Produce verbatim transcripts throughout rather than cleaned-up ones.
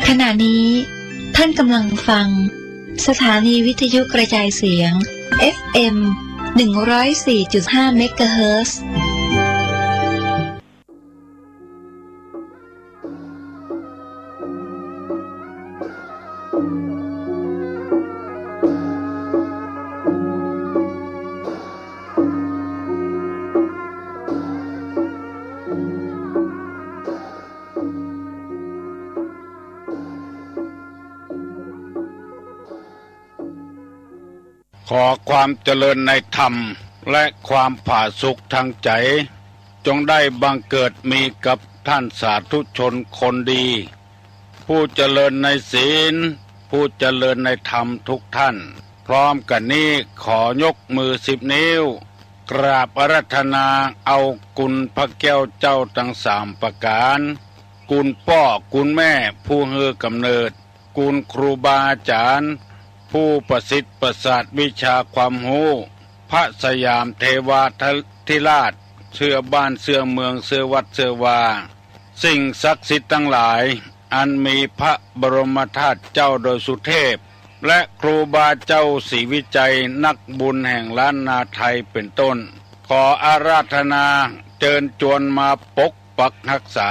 ขณะนี้ท่านกำลังฟังสถานีวิทยุกระจายเสียง เอฟ เอ็ม หนึ่งร้อยสี่จุดห้า เมกะเฮิรตซ์ ขอความเจริญในธรรมและความผาสุกทางใจ๋ จงได้บังเกิดมีกับท่านสาธุชนคนดี ผู้เจริญในศีล ผู้เจริญในธรรมทุกท่าน พร้อมกั๋นนี้ขอยกมือสิบนิ้ว กราบอาราธนาเอาคุณพระแก้วเจ้าตังสามประก๋าน คุณป้อคุณแม่ผู้หื้อกำเนิด คุณครูบาอาจ๋ารย์ ผู้ประสิทธิ์ประสาทวิชาความฮู้ พระสยามเทวาธิราช เสื้อบ้านเสื้อเมืองเสื้อวัดเสื้อวา สิ่งศักดิ์สิทธิ์ตังหลาย อันมีพระบรมธาตุเจ้าดอยสุเทพ และครูบาเจ้าศรีวิชัยนักบุญแห่งล้านนาไทยเป๋นต้น ขออาราธนาเจิญจวนมาปกปักฮักษา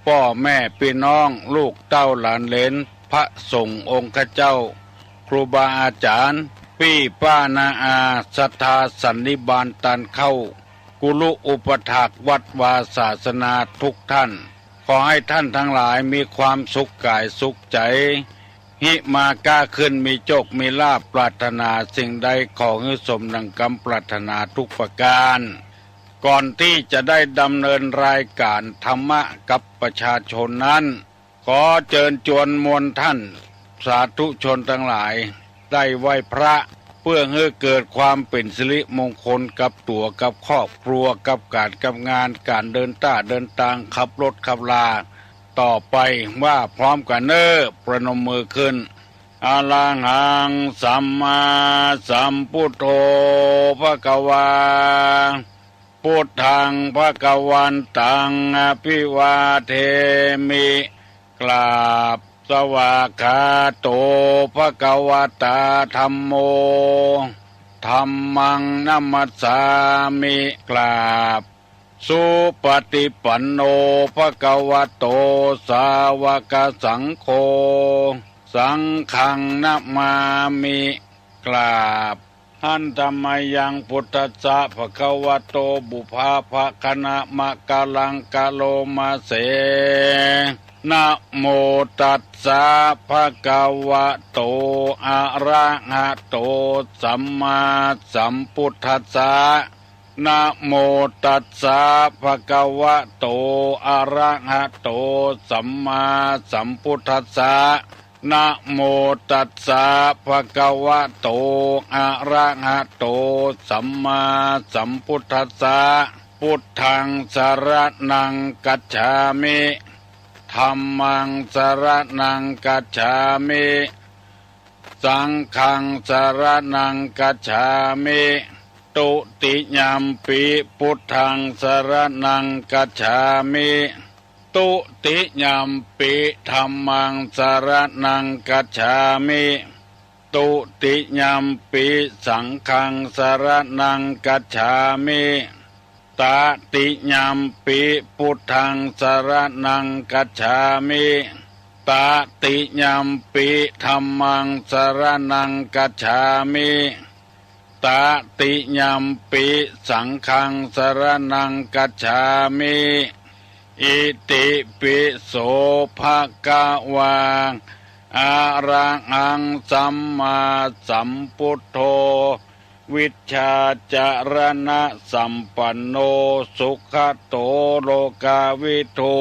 ป้อแม่ปี้น้องลูกเต้าหลานเหลน พระสงฆ์องค์ข้าเจ้า ครูบาอาจ๋ารย์ ปี้ป้าน้าอา ศรัทธาสันนิบาตตานเข้า กุลุอุปัฏฐากวัดวาศาสนาทุกท่าน ขอให้ท่านทั้งหลายมีความสุขก๋ายสุขใจ๋ ฮิมาก้าขึ้นมีโจคมีลาภ ปรารถนาสิ่งใดขอหื้อสมดังกำปรารถนาทุกประก๋าน ก่อนตี้จะได้ดำเนินรายก๋านธรรมะกับประชาชนนั้น ขอเจิญจวนมวลท่านสาธุชนตังหลาย ได้ไหว้พระ เปื้อหื้อเกิดความเป๋นสิริมงคลกับตั๋วกับครอบครัว กับก๋านกับงาน ก๋านเดินต้าเดินตาง ขับรถขับรา ต่อไปว่าพร้อมกั๋นเน่อ ประนมมือขึ้น อะระหังสัมมาสัมพุทโธภะคะวา พุทธังภะคะวันตังอะภิวาเทมิ กราบ สวากขาโตภะคะวะตาธัมโม ธัมมังนะมัสสามิ กราบ สุปฏิปันโนภะคะวะโตสาวกสังโฆ สังฆังนะมามิ กราบ หันตะมะยังพุทธัสสะภะคะวะโต ปุพพะภะคะนะมะกะลังกะโลมาเส นะโมตัสสะภะคะวะโต อะระหะโต สัมมาสัมพุทธัสสะ นะโมตัสสะภะคะวะโต อะระหะโต สัมมาสัมพุทธัสสะ นะโมตัสสะภะคะวะโต อะระหะโต สัมมาสัมพุทธัสสะ พุทธังสะระณังคัจฉามิ ธัมมังสะระณังคัจฉามิ สังฆังสะระณังคัจฉามิ ตุติยัมปิพุทธังสะระณังคัจฉามิ ตุติยัมปิธัมมังสะระณังคัจฉามิ ตุติยัมปิสังฆังสะระณังคัจฉามิ ตติยัมปิพุทธังสะระณังคัจฉามิ ตติยัมปิธัมมังสะระณังคัจฉามิ ตติยัมปิสังฆังสะระณังคัจฉามิ อิติปิโสภะคะวา อะระหังสัมมาสัมพุทโธ วิชชาจะระณะสัมปันโน สุขะโตโลกาวิทู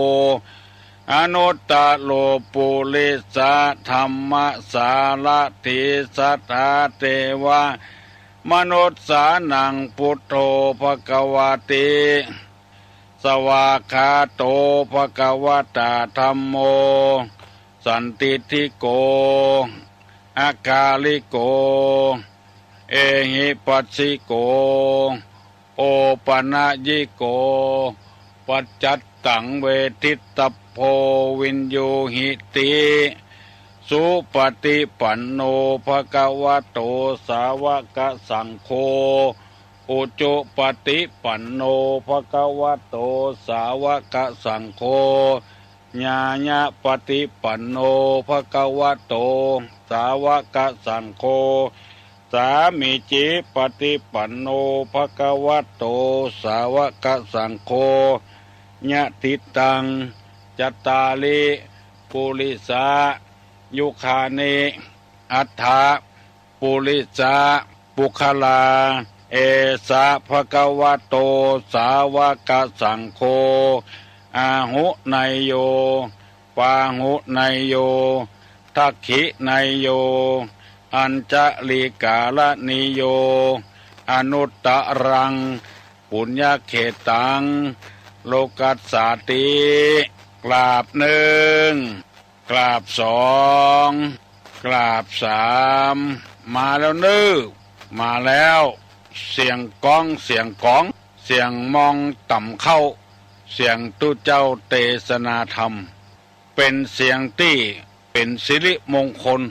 อนุตตะโรปุริสะธัมมะสารถี สัทธาเทวะมนุสสานัง พุทโธภะคะวะติ สวากขาโตภะคะวะตาธัมโม สันทิฏฐิโก อะคาลิโก เอหิปัสสิโก โอปะนะยิโก ปัจจัตตัง เวทิตตัพโพ วิญญูหิติ สุปฏิปันโน ภะคะวะโต สาวกสังโฆ อุจุปฏิปันโน ภะคะวะโต สาวกสังโฆ ญาญาปฏิปันโน ภะคะวะโต สาวกสังโฆ สามีจิปฏิปันโน ภะคะวะโต สาวกสังโฆ ยะถิตัง จัตตาริ ปุริสายุคานิ อัฏฐะ ปุริสาปุคคลา เอสะ ภะคะวะโต สาวกสังโฆ อาหุเนยโย ปาหุเนยโย ทักขิเนยโย อัญชลีกาลณีโย อนุตตรัง ปุญญเขตตัง โลกัสสาติ กราบนึ่ง กราบสอง กราบสาม มาแล้วเน้อ มาแล้ว เสียงก้อง เสียงก๋อง เสียงมองต่ำเข้า เสียงตุ๊เจ้าเตสนาธรรม เป๋นเสียงตี้เป๋นสิริมงคล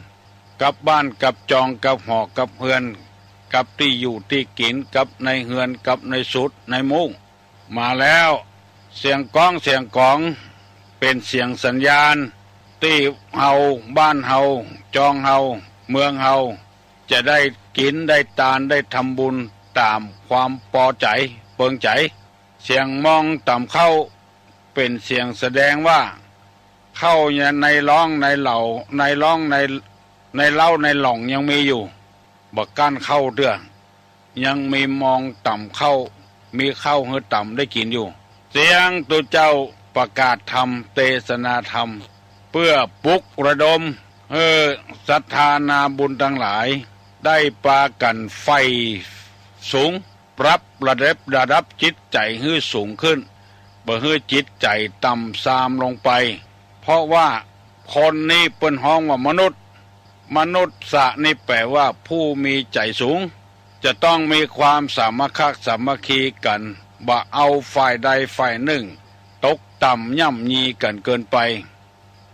กับบ้านกับจอง กับหอกับเฮือน กับตี้อยู่ตี้กิ๋น กับในเฮือน กับในสุดในมุ้ง มาแล้ว เสียงก้องเสียงก๋อง เป๋นเสียงสัญญาณ ตี้เฮา บ้านเฮา จองเฮา เมืองเฮา จะได้กิ๋น ได้ตาน ได้ทำบุญ ต๋ามความปอใจ๋ เปิงใจ๋ เสียงมองต่ำเข้า เป๋นเสียงแสดงว่า เข้าในร่องในเหล่า ในร่องใน ในเล้าในหล่องยังมีอยู่ บ่กั้นเข้าเตื้อ ยังมีมองต่ำเข้า มีข้าวหื้อต๋ามได้กิ๋นอยู่ เสียงตุ๊เจ้าประกาศธรรม เตสนาธรรม เปื้อปลุกระดมหื้อศรัทธานาบุญตังหลาย ได้ปากั๋นใฝ่สูง ปรับระดับ ระดับจิตใจ๋หื้อสูงขึ้น บ่หื้อจิตใจ๋ต่ำทรามลงไป เพราะว่าคนนี้เปิ้นฮ้องว่ามนุษย์ มนุษย์สะนี่แปลว่าผู้มีใจ๋สูง จะต้องมีความสามัคคะสามัคคีกั๋น บ่เอาฝ่ายใดฝ่ายนึ่งตกต่ำย่ำยีกั๋นเกินไป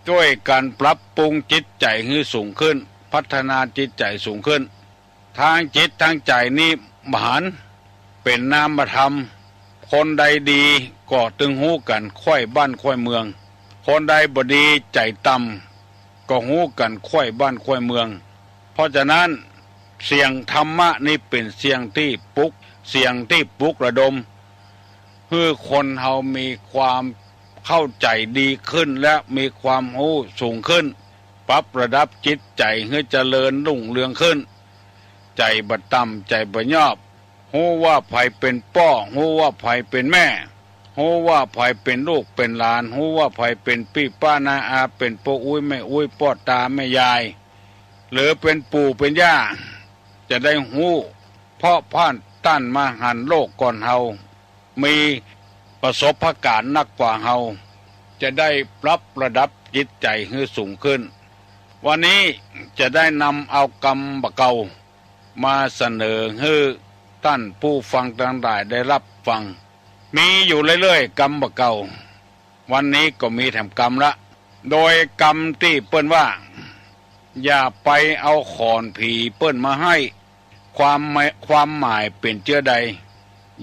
จ้วยกั๋นปรับปรุงจิตใจ๋หื้อสูงขึ้น พัฒนาจิตใจ๋สูงขึ้น ตางจิตตางใจ๋นี้บ่หัน เป๋นนามธรรม คนใดดีก็ตึงฮู้กั๋นไขว้บ้านไขว้เมือง คนใดบ่ดีใจ๋ต่ำก็ฮู้กั๋นไขว้บ้านไขว้เมือง เพราะฉะนั้นเสียงธรรมะนี้เป๋นเสียงตี้ปลุก เสียงตี้ปลุกระดม หื้อคนเฮามีความเข้าใจ๋ดีขึ้นและมีความฮู้สูงขึ้น ปรับระดับจิตใจ๋หื้อเจริญรุ่งเรืองขึ้น ใจ๋บ่ต่ำ ใจ๋บ่ยอบ ฮู้ว่าใผเป๋นป้อ ฮู้ว่าใผเป๋นแม่ ฮู้ว่าใผเป๋นลูกเป๋นหลาน ฮู้ว่าใผเป๋นปี้ป้าน้าอา เป๋นป้ออุ๊ยแม่อุ๊ย ป้อตาแม่ยาย หรือเป๋นปู่เป๋นย่า จะได้ฮู้ เพราะพ่านต้านมาหันโลกก่อนเฮา มีประสบการณ์นักกว่าเฮา จะได้ปรับระดับจิตใจ๋หื้อสูงขึ้น วันนี้จะได้นำเอากำบ่าเก่ามาเสนอหื้อต้านผู้ฟังตังหลายได้ฮับฟัง มีอยู่เรื่อยๆ กำบ่าเก่า วันนี้ก็มีแถมกำละ โดยกำตี้เปิ้นว่า อย่าไปเอาขอนผีเปิ้นมาไห้ ความหมาย ความหมายเป๋นเจื้อใด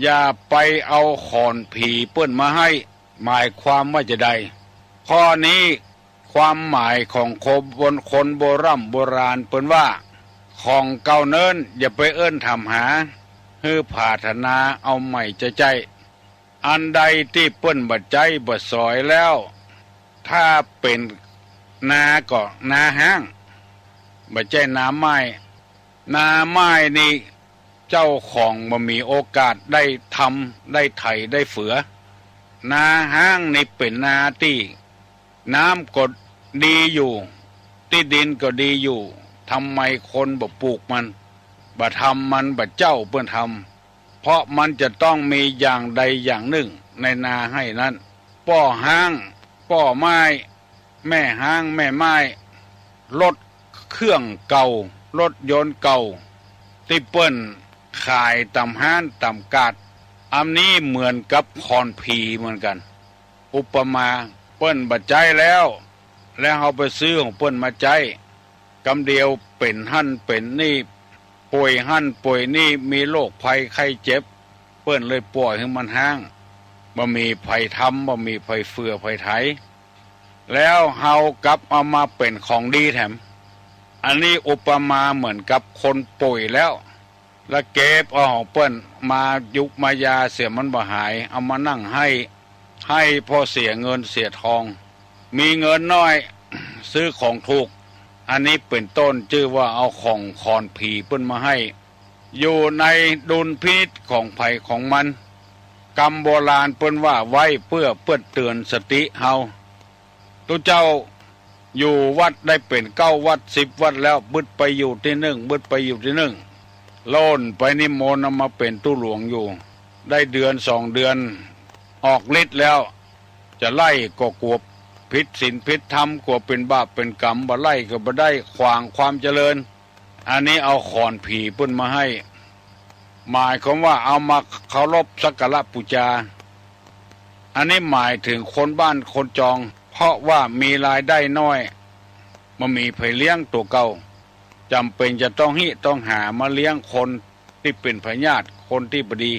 อย่าไปเอาขอนผีเปิ้นมาไห้ หมายความว่าจาใด ข้อนี้ความหมายของคน คนโบร่ำโบราณเปิ้นว่า ของเก่าเนิ่นอย่าไปเอิ้นถามหา หื้อผาถนาเอาใหม่ใจ๊ๆ อันใดตี้เปิ้นบ่ใจ๊บ่สอยแล้ว ถ้าเป๋นนาก็นาฮ้าง บ่ใจ้นาไม้ นาไม้นี่เจ้าของบ่มีโอกาสได้ทำ ได้ไถ ได้เฟือ นาฮ้างนี่เป๋นนาตี้น้ำก็ดีอยู่ ตี้ดินก็ดีอยู่ ทำไมคนบ่ปลูกมัน บ่ทำมัน บ่เจ้าเปิ้นทำ เพราะมันจะต้องมีอย่างใดอย่างนึ่งในนาไฮ้นั้น ป้อฮ้าง ป้อไม้ แม่ฮ้าง แม่ไม้ รถเครื่องเก่า รถยนต์เก่า ตี้เปิ้นขายต๋ามฮ้านต๋ามกาด อันนี้เหมือนกับขอนผีเหมือนกั๋น อุปมา เปิ้นบ่ใจ๊แล้ว แล้วเฮาไปซื้อของเปิ้นมาใจ๊ กำเดียวเป๋นหั้นเป๋นนี่ ป่วยหั้นป่วยนี่ มีโรคภัยไข้เจ็บ เปิ้นเลยป่อยหื้อมันฮ้าง บ่มีใผทำ บ่มีใผเฟื่อใผไถ แล้วเฮากลับเอามาเป๋นของดีแถม อันนี้อุปมาเหมือนกับคนป่วยแล้ว แล้วเก็บเอาของเปิ้นมายุกมายาเสียมันบ่หาย เอามานั่งไห้ ไห้เพราะเสียเงินเสียทอง มีเงินน้อย ซื้อของถูก อันนี้เป๋นต้นจื้อว่าเอาของขอนผีเปิ้นมาไห้ อยู่ในดุลพินิจของใผของมัน กำโบราณเปิ้นว่าไว้เปื้อเปิ้นเตือนสติเฮา ตุ๊เจ้าอยู่วัดได้เป๋นเก้าวัดสิบวัดแล้ว บึดไปอยู่ตี้นึ่ง บึดไปอยู่ตี้นึ่ง โล่นไปนิมนต์เอามาเป๋นตุ๊หลวงอยู่ ได้เดือนสองเดือน ออกฤทธิ์แล้ว จะไล่ก็กั๋วผิดศีลผิดธรรม กั๋วเป๋นบาปเป๋นกรรม บ่ไล่ก็บ่ได้ ขวางความเจริญ อันนี้เอาขอนผีเปิ้นมาไห้ หมายความว่าเอามาเคารพสักการะปู๋จา อันนี้หมายเถิงคนบ้านคนจอง เพราะว่ามีรายได้น้อย บ่มีใผเลี้ยงตั๋วเก่า จ๋ำเป๋นจะต้องฮิต้องหามาเลี้ยงคนตี้เป๋นพยาธิ คนตี้บ่ดี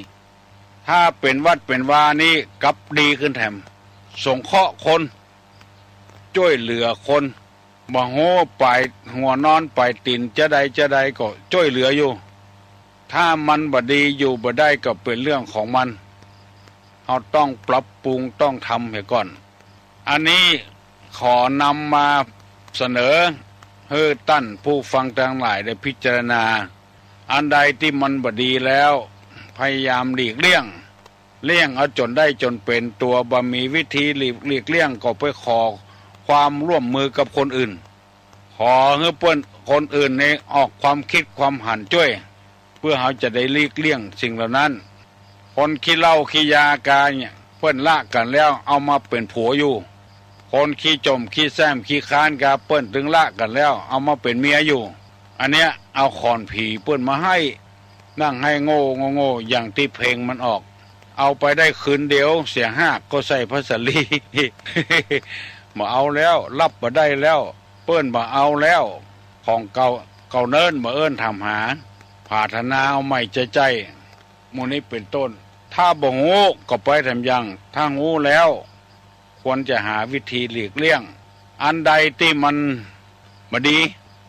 ถ้าเป๋นวัดเป๋นวานี้กลับดีขึ้นแถม สงเคราะห์คน จ้วยเหลือคน บ่ฮู้ป๋ายหัวนอนป๋ายตี๋นจาใดจาใดก็จ้วยเหลืออยู่ ถ้ามันบ่ดีอยู่บ่ได้ก็เป๋นเรื่องของมัน เฮาต้องปรับปรุงต้องทำเหียก่อน อันนี้ขอนำมาเสนอหื้อต้านผู้ฟังตังหลายได้พิจารณา อันใดตี้มันบ่ดีแล้ว พยายามหลีกเลี่ยง เลี่ยงเอาจ๋นได้จ๋นเป๋น ตั๋วบ่มีวิธีหลีก หลีกเลี่ยงก็ไปขอความร่วมมือกับคนอื่น ขอหื้อเปิ้น คนอื่นนี่ออกความกึ๊ดความหันจ้วย เปื้อเฮาจะได้หลีกเลี่ยงสิ่งเหล่านั้น คนขี้เหล้าขี้ยากาเนี่ย เปิ้นละกั๋นแล้วเอามาเป๋นผัวอยู่ คนขี้จ่มขี้แส้มขี้ค้านกา เปิ้นตึงละกั๋นแล้วเอามาเป๋นเมียอยู่ อันเนี้ยเอาขอนผีเปิ้นมาไห้ นั่งไห้โง่โง่โง่ อย่างตี้เพลงมันออก เอาไปได้คืนเดียวเสียฮากก็ใส่ผ้าสาลี บ่เอาแล้ว ฮับบ่ได้แล้ว เปิ้นบ่เอาแล้ว ของเก่า เก่าเนิ่นบ่เอิ้นถามหา ผาถนาเอาใหม่ใจ๊ๆ หมู่นี้เป๋นต้น ถ้าบ่ฮู้ก็ปล่อยแถมอย่าง ถ้าฮู้แล้ว ควรจะหาวิธีหลีกเลี่ยง อันใดตี้มันบ่ดี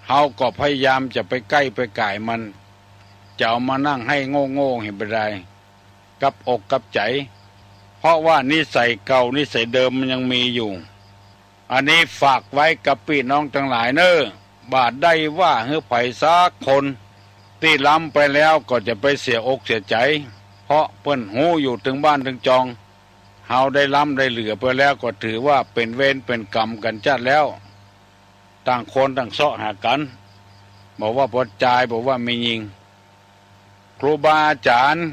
เฮาก็พยายามจะไปใก้ไปก๋ายมัน จะเอามานั่งไห้โง่ๆ หื้อบ่ได้ กับอกกับใจ๋ เพราะว่านิสัยเก่านิสัยเดิมมันยังมีอยู่ อันนี้ฝากไว้กับปี้น้องตังหลายเน่อ บ่าได้ว่าหื้อใผสักคน ตี้ล้ำไปแล้วก็จะไปเสียอกเสียใจ๋ เพราะเปิ้นฮู้อยู่ตึงบ้านตึงจอง เฮาได้ล้ำได้เหลือไปแล้วก็ถือว่าเป๋นเวรเป๋นกรรมกั๋นจัดแล้ว ต่างคนต่างเซาะหากั๋น บ่ว่าป้อจาย บ่ว่าแม่ญิง ครูบาอาจ๋ารย์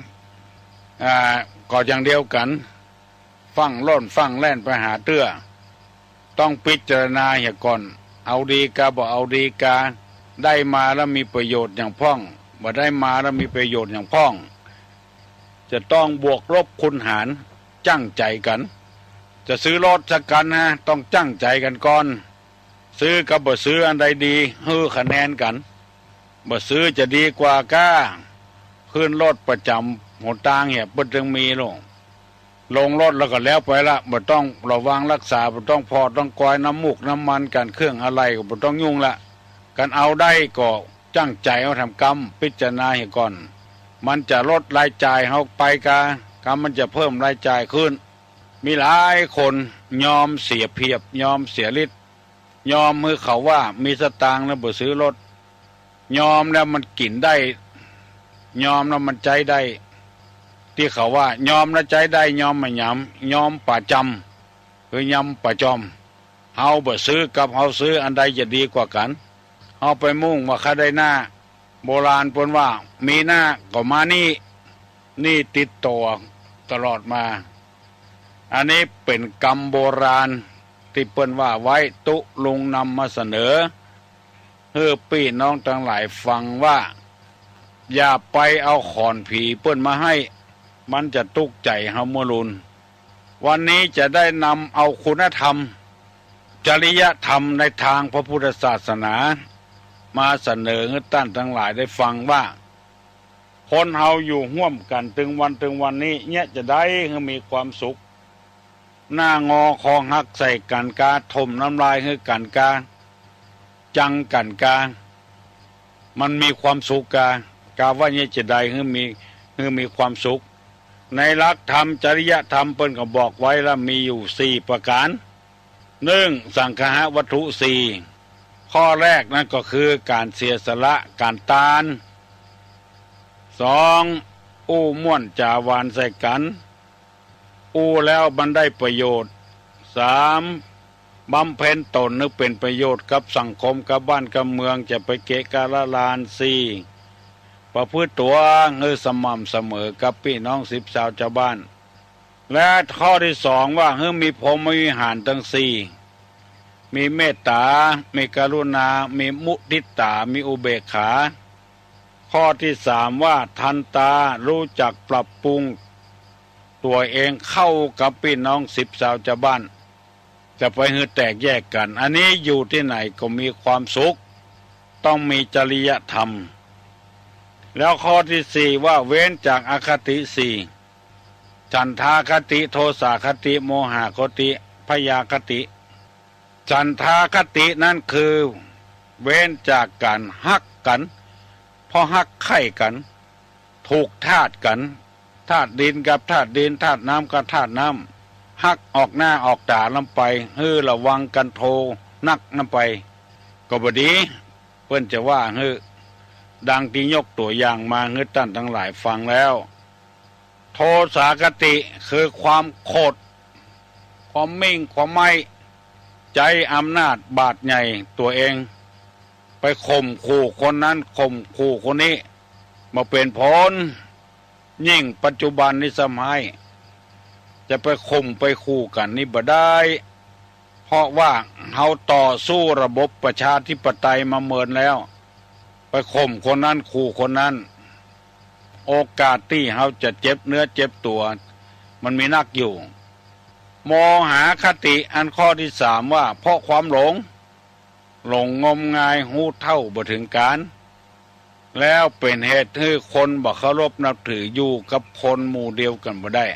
อ่า ก็อย่างเดียวกั๋น ฟั่งโล่นฟั่งแล่นไปหาเตื้อ ต้องพิจารณาเหียก่อน เอาดีกาบ่เอาดีกา ได้มาแล้วมีประโยชน์หยังพ่อง บ่ได้มาแล้วมีประโยชน์หยังพ่อง จะต้องบวกลบคูณหาร จั้งใจ๋กั๋น จะซื้อรถสักคันนะ ต้องจั้งใจ๋กั๋นก่อน ซื้อกับบ่ซื้ออันใดดี หื้อคะแนนกั๋น บ่ซื้อจะดีกว่าก้า ขึ้นรถประจ๋ำหนตางเหีย เปิ้นตึงมีลง ลงรถแล้วก็แล้วไปละ บ่ต้องระวังรักษา บ่ต้องผ่อต้องกอยน้ำมูกน้ำมันกั๋น เครื่องอะไหล่ก็บ่ต้องยุ่งละ กั๋นเอาได้ก็จั้งใจ๋เอาแถมกำ พิจารณาเหียก่อน มันจะลดรายจ่ายเฮาไปกา กามันจะเพิ่มรายจ่ายขึ้น มีหลายคนยอมเสียเปรียบ ยอมเสียฤทธิ์ ยอมหื้อเขาว่ามีสตางค์แล้วบ่ซื้อรถ ยอมแล้วมันกิ๋นได้ ยอมแล้วมันใจ๊ได้ ตี้เขาว่ายอมแล้วใจ๊ได้ ยอมบ่หยาม ยอมป๋าจ๋ำ คือยอมป๋าจ๋อม เฮาบ่ซื้อกับเฮาซื้อ อันใดจะดีกว่ากั๋น เฮาไปมุ่งว่าข้าได้หน้า โบราณเปิ้นว่า มีหน้าก็มานี่ นี่ติดตั๋วตลอดมา อันนี้เป๋นกำโบราณตี้เปิ้นว่าไว้ ตุ๊ลุงนำมาเสนอ หื้อปี้น้องตังหลายฟังว่า อย่าไปเอาขอนผีเปิ้นมาไห้ มันจะตุ๊กใจ๋เฮาเมื่อลูน วันนี้จะได้นำเอาคุณธรรม จริยธรรมในตางพระพุทธศาสนา มาเสนอหื้อต้านตังหลายได้ฟังว่า คนเฮาอยู่ฮ่วมกั๋นตึงวันตึงวันนี้ เยียะจะใดหื้อมีความสุข หน้างอคอหักใส่กั๋นกา ถมน้ำลายหื้อกั๋นกา จังกั๋นกา มันมีความสุขกา กาว่าเยียะจะใดหื้อมี หื้อมีความสุข ในหลักธรรมจริยธรรมเปิ้นก็บอกไว้แล้ว มีอยู่สี่ประก๋าน นึ่ง สังคหวัตถุสี่ ข้อแรกนั้นก็คือก๋านเสียสละ ก๋านตาน สอง อู้ม่วนจ๋าหวานใส่กั๋น อู้แล้วมันได้ประโยชน์ สาม บำเพ็ญต๋นหื้อเป๋นประโยชน์กับสังคม กับบ้านกับเมือง จะไปเกะกะละลาน สี่ ประพฤติตั๋วหื้อสม่ำเสมอกับปี้น้องสิบซาวจาวบ้าน และข้อตี้สองว่าหื้อมีพรหมวิหารตังสี่ มีเมตต๋า มีกรุณา มีมุทิตา มีอุเบกขา ข้อตี้สามว่าทันตา ฮู้จักปรับปรุงตั๋วเองเข้ากับปี้น้องสิบซาวจาวบ้าน จะไปหื้อแตกแยกกั๋น อันนี้อยู่ตี้ไหนก็มีความสุข ต้องมีจริยธรรม แล้วข้อตี้สี่ว่าเว้นจากอคติสี่ ฉันทาคติ โทสาคติ โมหะคติ พยาคติ ฉันทาคตินั้นคือเว้นจากก๋านฮักกั๋น เพราะฮักใค่กั๋น ถูกธาตุกั๋น ธาตุดินกับธาตุดิน ธาตุน้ำกับธาตุน้ำ ฮักออกหน้าออกต๋านั้นไป หื้อระวังกั๋นโทนักนั้นไป ก็บ่ดี เปิ้นจะว่าหื้อ ดังตี้ยกตั๋วอย่างมาหื้อต้านตังหลายฟังแล้ว โทสาคติคือความโขด ความมิ่ง ความไม้ ใจ๊อำนาจบาดใหญ่ตั๋วเอง ไปข่มขู่คนนั้น ข่มขู่คนนี้ บ่เป๋นผล ยิ่งปัจจุบันนี้ซ้ำฮ้าย จะไปข่มไปขู่กั๋นนี่บ่ได้ เพราะว่าเฮาต่อสู้ระบบประชาธิปไตยมาเมินแล้ว ไปข่มคนนั้น ขู่คนนั้น โอกาสตี้เฮาจะเจ็บเนื้อเจ็บตั๋ว มันมีนักอยู่ โมหะคติอันข้อตี้สามว่า เพราะความหลง หลงงมงาย ฮู้เท่าบ่เถิงก๋าน แล้วเป๋นเหตุหื้อคนบ่เคารพนับถือ อยู่กับคนหมู่เดียวกั๋นบ่ได้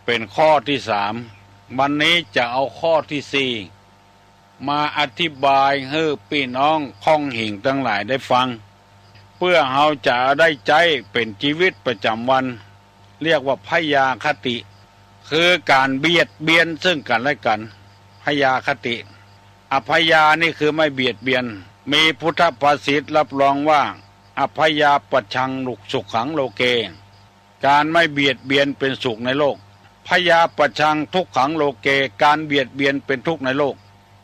เป๋นข้อตี้สาม วันนี้จะเอาข้อตี้สี่ มาอธิบายหื้อปี้น้องค่องหิงตังหลายได้ฟัง เปื้อเฮาจะได้ใจ๊เป๋นจีวิตประจ๋ำวัน เรียกว่าพยาคติ คือก๋านเบียดเบียนซึ่งกั๋นและกั๋น พยาคติ อพยานี่คือไม่เบียดเบียน มีพุทธภาษิตรับรองว่า อพยาปัชชังสุขังโลเก ก๋านไม่เบียดเบียนเป๋นสุขในโลก พยาปัชชังทุกขังโลเก ก๋านเบียดเบียนเป๋นทุกข์ในโลก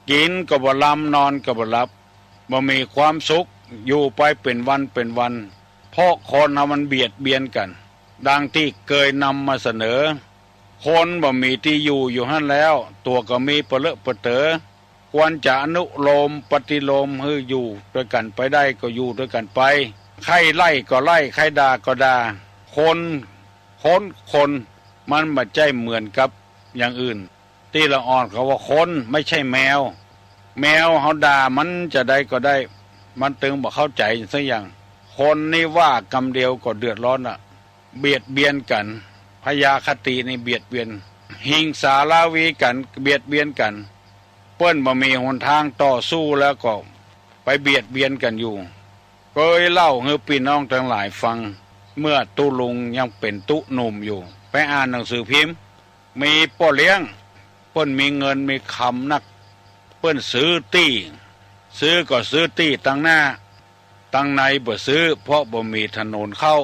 กิ๋นก็บ่ลำ นอนก็บ่หลับ บ่มีความสุข อยู่ไปเป๋นวันเป๋นวัน เพราะคนเฮามันเบียดเบียนกั๋น ดังตี้เกยนำมาเสนอ คนบ่มีตี้อยู่อยู่หั้นแล้ว ตั๋วก็มีปะเลอะปะเต๋อ ควรจะอนุโลมปฏิโลมหื้ออยู่ตวยกั๋นไปได้ก็อยู่ตวยกั๋นไป ใค่ไล่ก็ไล่ ใค่ด่าก็ด่า คน คน คน มันบ่ใจ้เหมือนกับอย่างอื่น ตี้ละอ่อนเขาว่าคน ไม่ใช่แมว แมวเฮาด่ามันจะใดก็ได้ มันตึงบ่เข้าใจ๋สักอย่าง คนนี่ว่ากำเดียวก็เดือดร้อนละ เบียดเบียนกั๋น พยาคตินี่เบียดเบียน หิงสาราวีกั๋น เบียดเบียนกั๋น เปิ้นบ่มีหนตางต่อสู้แล้วก็ไปเบียดเบียนกั๋นอยู่ เกยเล่าหื้อปี้น้องตังหลายฟัง เมื่อตุ๊ลุงยังเป๋นตุ๊หนุ่มอยู่ ไปอ่านหนังสือพิมพ์ มีป้อเลี้ยง เปิ้นมีเงินมีคำนัก เปิ้นซื้อตี้ ซื้อก็ซื้อตี้ตังหน้า ตังในบ่ซื้อ เพราะบ่มีถนนเข้า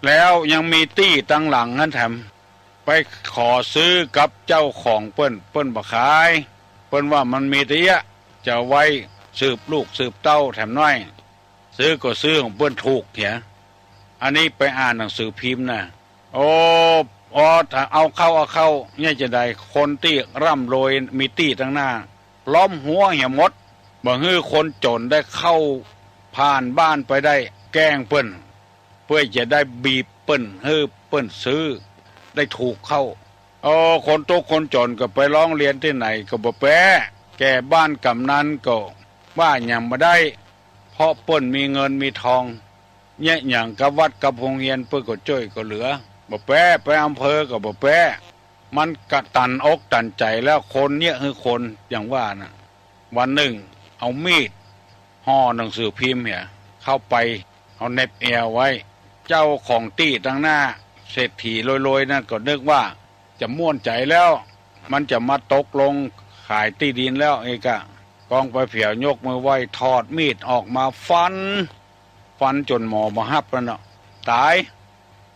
แล้วยังมีตี้ตังหลังหั้นแถม ไปขอซื้อกับเจ้าของเปิ้น เปิ้นบ่ขาย เปิ้นว่ามันมีตะเยียะ จะไว้สืบลูกสืบเต้าแถมน้อย ซื้อก็ซื้อของเปิ้นถูกเหีย อันนี้ไปอ่านหนังสือพิมพ์นะ โอ้ อ๋อ ถ้าเอาเข้า เอาเข้า เยียะจะใด คนตี้ร่ำรวยมีตี้ตังหน้า ล้อมหัวเหียหมด บ่หื้อคนจ๋นได้เข้าผ่านบ้านไปได้ แกล้งเปิ้น เปื้อจะได้บีบเปิ้น หื้อเปิ้นซื้อได้ถูกเข้า โอ้ คนตุ๊กข์คนจ๋นก็ไปฮ้องเรียนตี้ไหนก็บ่แป๊ แก่บ้านก๋ำนันก็ว่าหยังบ่ได้ เพราะเปิ้นมีเงินมีทอง เยียะหยังกับวัดกับโฮงเฮียนเปิ้นก็จ้วยก็เหลือ บ่แป๊ ไปอำเภอก็บ่แป๊ มันกะตันอกตันใจ๋แล้ว คนเยียะหื้อคน อย่างว่าน่ะ วันนึ่งเอามีดห่อหนังสือพิมพ์เหีย เข้าไป เอาเหน็บแอ่วไว้ เจ้าของตี้ตังหน้า เศรษฐีรวยๆ นั่นก็นึกว่าจะม่วนใจ๋แล้ว มันจะมาตกลงขายตี้ดินแล้ว เอกะ กองไปเผียวยกมือไหว้ ถอดมีดออกมาฟัน ฟันจ๋นหมอบ่ฮับแล้วเนาะ ต๋าย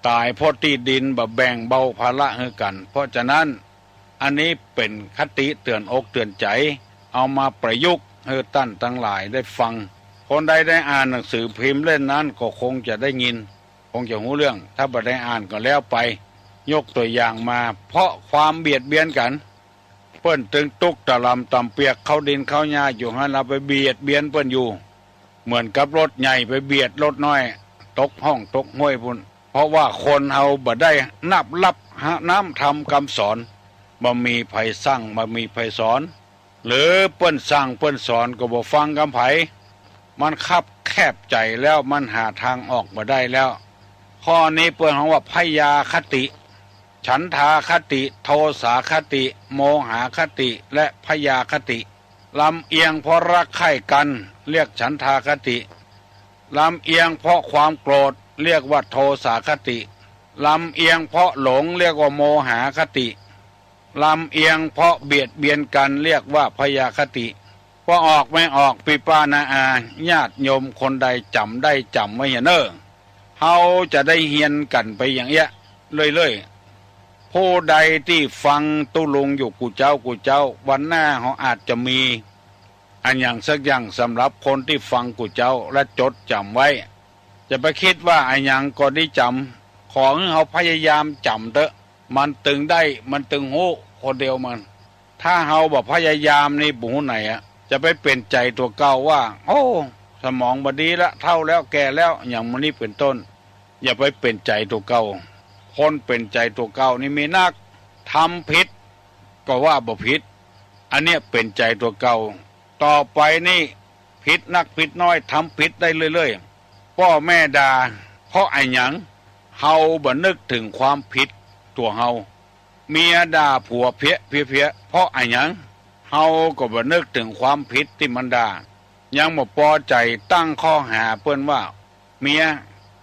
ต๋ายเพราะตี้ดินบ่แบ่งเบาภาระหื้อกั๋น เพราะฉะนั้น อันนี้เป๋นคติเตื๋อนอกเตื๋อนใจ๋ เอามาประยุกต์หื้อต้านตังหลายได้ฟัง คนใดได้อ่านหนังสือพิมพ์เล่มนั้นก็คงจะได้ยิน คงจะฮู้เรื่อง ถ้าบ่ได้อ่านก็แล้วไป ยกตั๋วอย่างมา เพราะความเบียดเบียนกั๋น เปิ้นตึงตุ๊กตะหล่ำต่ำเปียก เข้าดินเข้าหญ้าอยู่หั้น เฮาไปเบียดเบียนเปิ้นอยู่ เหมือนกับรถใหญ่ไปเบียดรถน้อย ตกฮ่องตกห้วยปู้น เพราะว่าคนเฮาบ่ได้นับรับน้ำธรรมกำสอน บ่มีใผสั่ง บ่มีใผสอน หรือเปิ้นสั่งเปิ้นสอนก็บ่ฟังกำใผ มันคับแคบใจ๋แล้ว มันหาตางออกบ่ได้แล้ว ข้อนี้เปิ้นฮ้องว่าพยาคติ ฉันทาคติ โทสาคติ โมหาคติ และพยาคติ ลำเอียงเพราะรักใคร่กั๋น เรียกฉันทาคติ ลำเอียงเพราะความโกรธ เรียกว่าโทสาคติ ลำเอียงเพราะหลง เรียกว่าโมหาคติ ลำเอียงเพราะเบียดเบียนกั๋น เรียกว่าพยาคติ ว่าออกไม่ออก ปี้ป้าน้าอา ญาติโยมคนใดจ๋ำได้จ๋ำไว้เหียเน่อ เฮาจะได้เฮียนกั๋นไปอย่างเอี้ย เรื่อยๆ ผู้ใดตี้ฟังตุ๊ลุงอยู่กู้เจ๊ากู้เจ๊า วันหน้าเฮาอาจจะมีอะหยังสักอย่างสำหรับคนตี้ฟังกู้เจ๊าและจดจ๋ำไว้ จะไปกึ๊ดว่าอะหยังก็ดีจ๋ำ ขอหื้อเฮาพยายามจ๋ำเต๊อะ มันตึงได้ มันตึงฮู้ คนเดียวมัน ถ้าเฮาบ่พยายามนี่บ่ฮู้ไหนอะ จะไปเป๋นใจ๋ตั๋วเก่าว่า โอ้ สมองบ่ดีละ เฒ่าแล้ว แก่แล้ว อย่างหมู่นี้เป๋นต้น อย่าไปเป๋นใจ๋ตั๋วเก่า คนเป๋นใจ๋ตั๋วเก่านี่มีนัก ทำผิดก็ว่าบ่ผิด อันเนี้ยเป๋นใจ๋ตั๋วเก่า ต่อไปนี่ผิดนักผิดน้อย ทำผิดได้เรื่อยๆ ป้อแม่ด่าเพราะอะหยัง เฮาบ่นึกเถิงความผิดตั๋วเฮา เมียด่าผัวเพี้ยๆ เพราะอะหยัง เฮาก็บ่นึกเถิงความผิดตี้มันด่า ยังบ่ปอใจ๋ ตั้งข้อหาเปิ้นว่า เมีย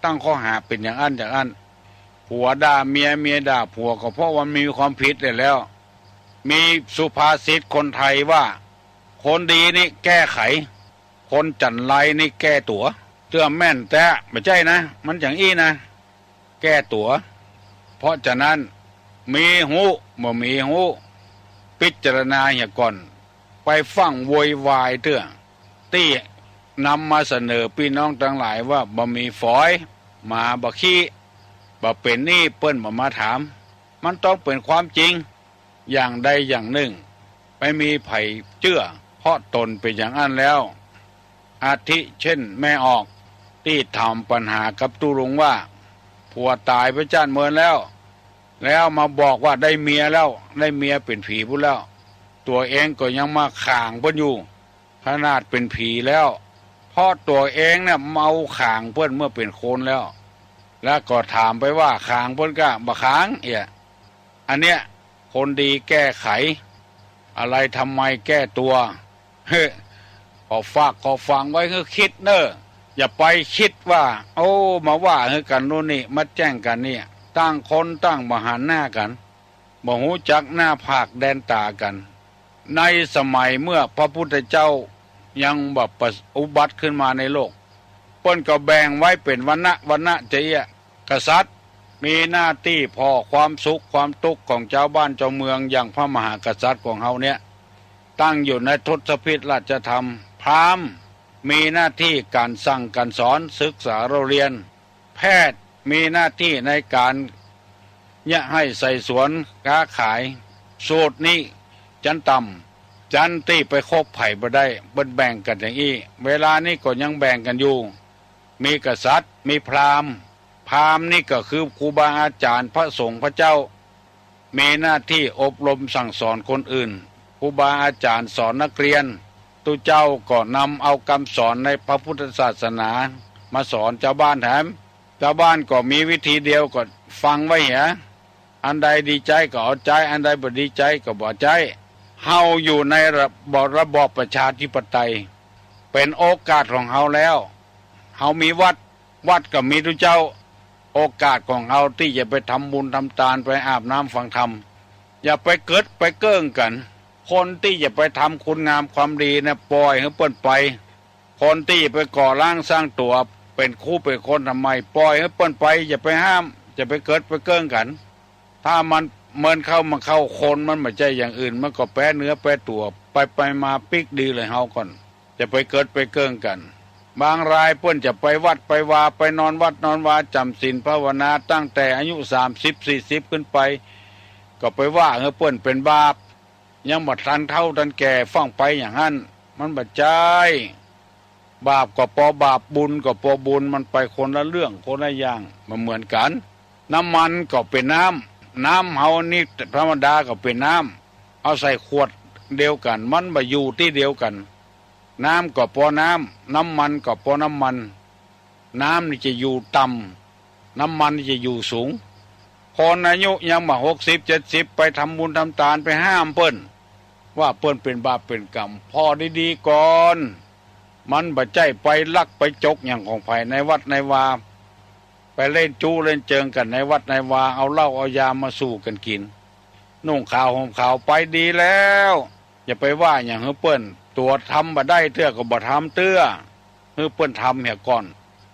ตั้งข้อหาเป๋นอย่างอั้นอย่างอั้น ผัวด่าเมีย เมียด่าผัว ก็เพราะว่ามันมีความผิดแหละแล้ว มีสุภาษิตคนไทยว่า คนดีนี่แก้ไข คนจั๋นไรนี่แก้ตั๋ว เตื้อแม่นแต๊ บ่ใจ้นะ มันอย่างอี้นะ แก้ตั๋ว เพราะฉะนั้น มีฮู้บ่มีฮู้ พิจารณาเหียก่อน ไปฟั่งโวยวายเตื้อ ตี้นำมาเสนอปี้น้องตังหลายว่าบ่มีฝอย หมาบ่ขี้ บ่เป๋นนี่เปิ้นบ่มาถาม มันต้องเป๋นความจริง อย่างใดอย่างนึ่ง ไปมีใผเจื้อ เพราะต๋นเป๋นอย่างอั้นแล้ว อาทิเจ้นแม่ออก ตี้ถามปัญหากับตุ๊ลุงว่า ผัวต๋ายไปจ้านเมินแล้ว แล้วมาบอกว่าได้เมียแล้ว ได้เมียเป๋นผีปู้นแล้ว ตั๋วเองก็ยังมาข่างเปิ้นอยู่ ขนาดเป๋นผีแล้ว เพราะตั๋วเองเนี่ยเมาข่างเปิ้นเมื่อเป๋นคนแล้ว แล้วก็ถามไปว่าข่างเปิ้นก้า บ่ข่างเอี้ย อันเนี้ย คนดีแก้ไข อะไรทำไมแก้ตั๋ว เฮ้ ขอฝากขอฝังไว้หื้อกึ๊ดเน่อ อย่าไปกึ๊ดว่า โอ้ มาว่าหื้อกั๋นโน่นนี่ มาแจ้งกั๋นเนี่ย ต่างคนต่างบ่หันหน้ากั๋น บ่ฮู้จักหน้าผากแดนต๋ากั๋น ในสมัยเมื่อพระพุทธเจ้ายังบ่อุบัติขึ้นมาในโลก เปิ้นก็แบ่งไว้เป๋นวรรณะวรรณะจะเอี้ย กษัตริย์มีหน้าตี้ผ่อความสุขความตุ๊กข์ของจาวบ้านจาวเมือง อย่างพระมหากษัตริย์ของเฮาเนี่ย ตั้งอยู่ในทศพิธราชธรรม พราหมณ์มีหน้าตี้ก๋านสั่งก๋านสอน ศึกษาเล่าเรียน แพทย์มีหน้าตี้ในก๋านเยียะไฮ่ไส่สวน ค้าขาย สูตรนี้จั้นต่ำ จั้นตี้ไปคบใผบ่ได้ เปิ้นแบ่งกั๋นอย่างอี้ เวลานี้ก็ยังแบ่งกั๋นอยู่ มีกษัตริย์ มีพราหมณ์ พราหมณ์นี่ก็คือครูบาอาจ๋ารย์ พระสงฆ์ พระเจ้า มีหน้าตี้อบรมสั่งสอนคนอื่น ครูบาอาจ๋ารย์สอนนักเรียน ตุ๊เจ้าก็นำเอากำสอนในพระพุทธศาสนามาสอนจาวบ้านแถม จาวบ้านก็มีวิธีเดียวก็ฟังไว้เหีย อันใดดีใจ๊ก็เอาใจ๊ อันใดบ่ดีใจ๊ก็บ่ใจ๊ เฮาอยู่ในระบอบ ระบอบประชาธิปไตย เป๋นโอกาสของเฮาแล้ว เฮามีวัด วัดก็มีตุ๊เจ้า โอกาสของเฮาตี้จะไปทำบุญทำตาน ไปอาบน้ำฟังธรรม อย่าไปเกิดไปเกิ่งกั๋น คนตี้จะไปทำคุณงามความดีนะ ป่อยหื้อเปิ้นไป คนตี้จะไปก่อร่างสร้างตั๋ว เป๋นกู้เป๋นคนทำใหม่ ป่อยหื้อเปิ้นไป อย่าไปห้าม อย่าไปเกิดไปเกิ่งกั๋น ถ้ามัน เมินเข้ามาเข้าคน มันบ่ใจ้อย่างอื่น มันก็แปเนื้อแปตั๋ว ไปไปมาปิ๊กดีเลยเฮาก่อน จะไปเกิดไปเกิ่งกั๋น บางรายเปิ้นจะไปวัดไปวา ไปนอนวัดนอนวา จ๋ำศีลภาวนา ตั้งแต่อายุสามสิบสี่สิบขึ้นไป ก็ไปว่าหื้อเปิ้นเป๋นบาป ยังบ่ทันเฒ่าทันแก่ฟ้องไปอย่างหั้น มันบ่ใจ้ บาปก็ปอบาป บุญก็ปอบุญ มันไปคนละเรื่องคนละอย่าง บ่เหมือนกั๋น น้ำมันก็เป๋นน้ำ น้ำเฮานี่ธรรมดาก็เป๋นน้ำ เอาใส่ขวดเดียวกั๋น มันบ่อยู่ตี้เดียวกั๋น น้ำก็ปอน้ำ น้ำมันก็ปอน้ำมัน น้ำนี่จะอยู่ต่ำ น้ำมันนี่จะอยู่สูง คนอายุยังบ่หกสิบเจ็ดสิบ ไปทำบุญทำตาน ไปห้ามเปิ้น ว่าเปิ้นเป๋นบาปเป๋นกรรม ผ่อดีๆ ก่อน มันบ่ใจ้ไปลักไปจกอย่างของใผในวัดในวา ไปเล่นจู๊เล่นเจิงกั๋นในวัดในวา เอาเหล้าเอายามาสู่กั๋นกิ๋น นุ่งขาวห่มขาวไปดีแล้ว อย่าไปว่าอย่างหื้อเปิ้น ตั๋วทำบ่ได้เตื้อก็บ่ทำเตื้อ หื้อเปิ้นทำเหียก่อน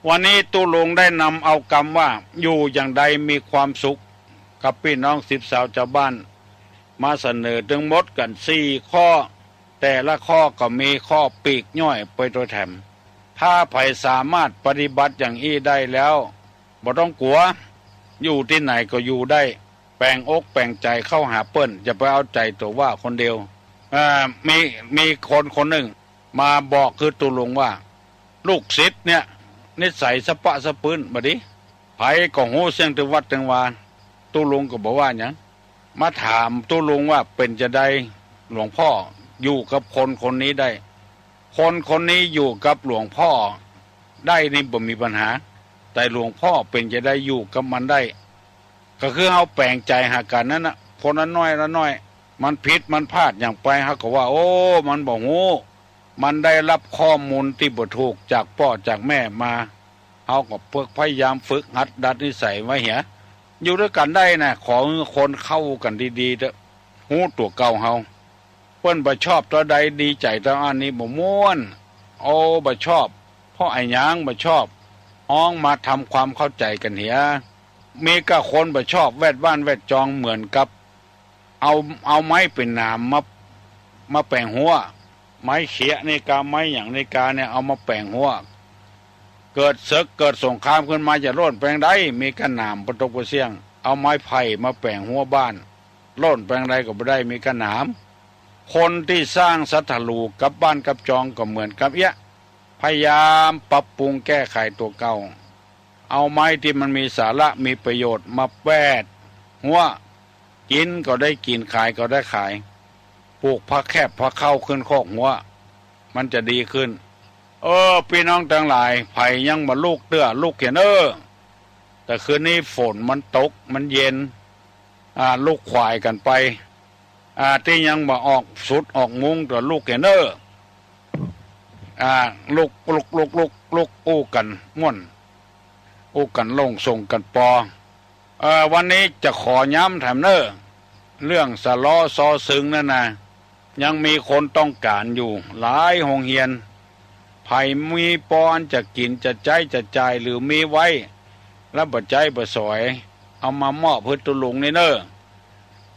วันนี้ตุ๊ลุงได้นำเอากำว่า อยู่อย่างใดมีความสุข กับปี้น้องสิทธิ์สาวจาวบ้าน มาเสนอตึงหมดกั๋นสี่ข้อ แต่ละข้อก็มีข้อปีกย่อยไปโตยแถม ถ้าใผสามารถปฏิบัติอย่างอี้ได้แล้ว บ่ต้องกั๋ว อยู่ตี้ไหนก็อยู่ได้ แป๋งอกแป๋งใจ๋เข้าหาเปิ้น อย่าไปเอาใจ๋ตั๋วว่าคนเดียว อ่า มี มีคนคนนึ่งมาบอกหื้อตุ๊ลุงว่า ลูกศิษย์เนี่ย นิสัยสะปะสะปื้นบ่ดี ใผก็ฮู้เสี้ยงตึงวัดตึงวา ตุ๊ลุงก็บ่ว่าหยัง มาถามตุ๊ลุงว่าเป๋นจาใด หลวงพ่ออยู่กับคนคนนี้ได้ คนคนนี้อยู่กับหลวงพ่อได้นี่บ่มีปัญหา แต่หลวงพ่อเป๋นจาใดอยู่กับมันได้ ก็คือเฮาแป๋งใจ๋หากั๋นนั้นน่ะ คนละน้อยละน้อย มันผิดมันพลาดอย่างไป เฮาก็ว่า โอ้ มันบ่ฮู้ มันได้รับข้อมูลตี้บ่ถูกจากป้อจากแม่มา เฮาก็เปิกพยายามฝึกหัดดัดนิสัยไว้เหีย อยู่ตวยกั๋นได้น่ะ ขอหื้อคนเข้ากั๋นดีๆ เต๊อะ ฮู้ตั๋วเก่าเฮา เปิ้นบ่ชอบตอใด ดีใจ๋ตออั้นนี่บ่ม่วน โอ้ บ่ชอบ เพราะอะหยังบ่ชอบ ฮ้องมาทำความเข้าใจ๋กั๋นเหีย มีก้าคนบ่ชอบแวดบ้านแวดจอง เหมือนกับ เอา เอาไม้เป๋นหนามมา มาแป๋งฮั้ว ไม้เขียะนี่กา ไม้หยังนี่กาเนี่ย เอามาแป๋งฮั้ว เกิดเสิกเกิดสงครามขึ้นมาจะล่นไปจั้งใด มีก้าหนามปะตกปะเสี้ยง เอาไม้ไผ่มาแป๋งฮั้วบ้าน ล่นไปจั้งใดก็บ่ได้ มีก้าหนาม คนตี้สร้างศัตรู๋กับบ้านกับจองก็เหมือนกับเอี้ยะ พยายามปรับปรุงแก้ไขตั๋วเก่า เอาไม้ตี้มันมีสาระมีประโยชน์มาแปดฮั้ว กิ๋นก็ได้กิ๋น ขายก็ได้ขาย ปลูกผักแคบผักเข้าขึ้นคอกฮั้ว มันจะดีขึ้น เออ ปี้น้องตังหลาย ใผยังบ่ลุกเตื้อ ลุกเหียเน่อ แต่คืนนี้ฝนมันตก มันเย็น อ่า ลุกขวายกั๋นไป อ่า ตี้ยังบ่ออกสุดออกมุ้งเตื้อ ลุกเหียเน่อ อ่า ลุก ลุก ลุก ลุก ลุก อู้กั๋นม่วน อู้กั๋นลงส่งกั๋นปอ เอ่อ วันนี้จะขอย้ำแถมเน่อ เรื่องสะเลาะซอซึงนั่นนะ ยังมีคนต้องก๋านอยู่หลายโฮงเฮียน ใผมีปออันจะกิ๋นจะใจ๊จะจ่ายหรือมีไว้ แล้วบ่ใจ๊บ่สอย เอามามอบหื้อตุ๊ลุงนี่เน่อ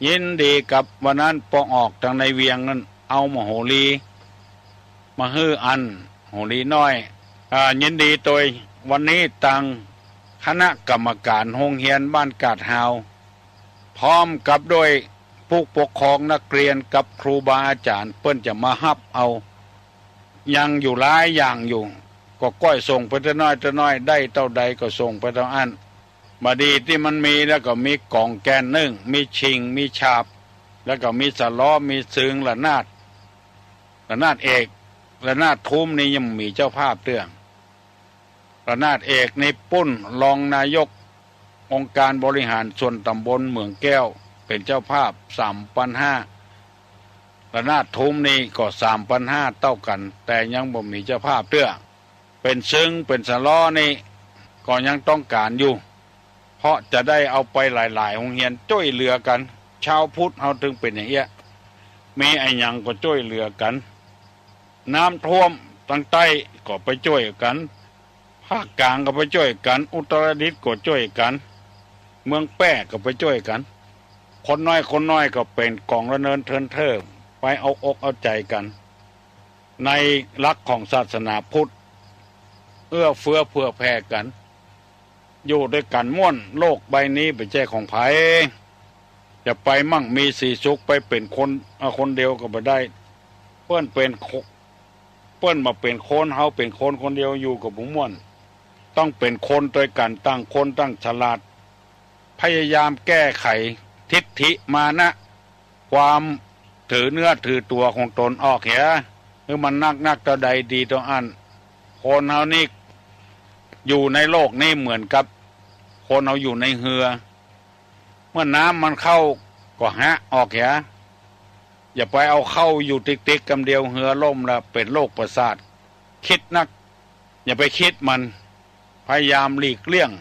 ยินดีกับวันนั้นปอออกตังในเวียงนั้น เอามาโหรี มาหื้ออันโหรีน้อย อ่า ยินดีตวย วันนี้ตังคณะกรรมก๋านโฮงเฮียนบ้านกาดฮาว พร้อมกับด้วยผู้ปกครองนักเรียนกับครูบาอาจ๋ารย์ เปิ้นจะมาฮับเอา ยังอยู่หลายอย่างอยู่ ก็ก้อยส่งไปเต๊อะน้อยเต๊อะน้อย ได้เต้าใดก็ส่งไปเต้าอั้น บ่าดีตี้มันมีแล้วก็มีก๋องแกนนึ่ง มีชิง มีฉาบ แล้วก็มีสะเลาะ มีซึง ระนาด ระนาดเอก ระนาดทุ้มนี่ยังบ่มีเจ้าภาพเตื้อ ระนาดเอกนี่ปุ้นรองนายกองค์การบริหารส่วนต๋ำบลเหมืองแก้วเป๋นเจ้าภาพ สามปันห้า ระนาดทุ้มนี่ก็ สามปันห้า เต้ากั๋น แต่ยังบ่มีเจ้าภาพเตื้อ เป๋นซึง เป๋นสะเลาะนี่ก็ยังต้องก๋านอยู่ เพราะจะได้เอาไปหลายๆ โฮงเฮียนจ้วยเหลือกั๋น ชาวพุทธเฮาตึงเป๋นอย่างเอี้ย มีอะหยังก็จ้วยเหลือกั๋น น้ำท่วมตางใต้ก็ไปจ้วยกั๋น ภาคกลางก็ไปจ้วยกั๋น อุตรดิตถ์ก็จ้วยกั๋น เมืองแป้ก็ไปจ้วยกั๋น คนน้อยคนน้อยก็เป๋นก๋องระเนินเทินเทิ่อ ไปเอาอกเอาใจ๋กั๋น ในหลักของศาสนาพุทธ เอื้อเฟื้อเผื่อแผ่กั๋น อยู่ตวยกั๋นม่วน โลกใบนี้บ่ใจ้ของใผ จะไปมั่งมีสีสุข ไปเป๋นคน เอ่อ คนเดียวก็บ่ได้ เปิ้นเป๋นโค- เปิ้นบ่าเป๋นคน เฮาเป๋นคนคนเดียวอยู่ก็บ่ม่วน ต้องเป๋นคนตวยกั๋น ต่างคนต่างฉลาด พยายามแก้ไขทิฐิมานะ ความถือเนื้อถือตั๋วของต๋นออกเหีย หื้อมันนักๆ เต้าใดดีเต้าอั้น คนเฮานี่อยู่ในโลกนี้เหมือนกับคนเฮาอยู่ในเฮือ เมื่อน้ำมันเข้าก็หะออกเหีย อย่าไปเอาเข้าอยู่ติกๆ กำเดียว เฮือล่มละเป๋นโรคประสาท กึ๊ดนัก อย่าไปกึ๊ดมัน พยายามหลีกเลี่ยง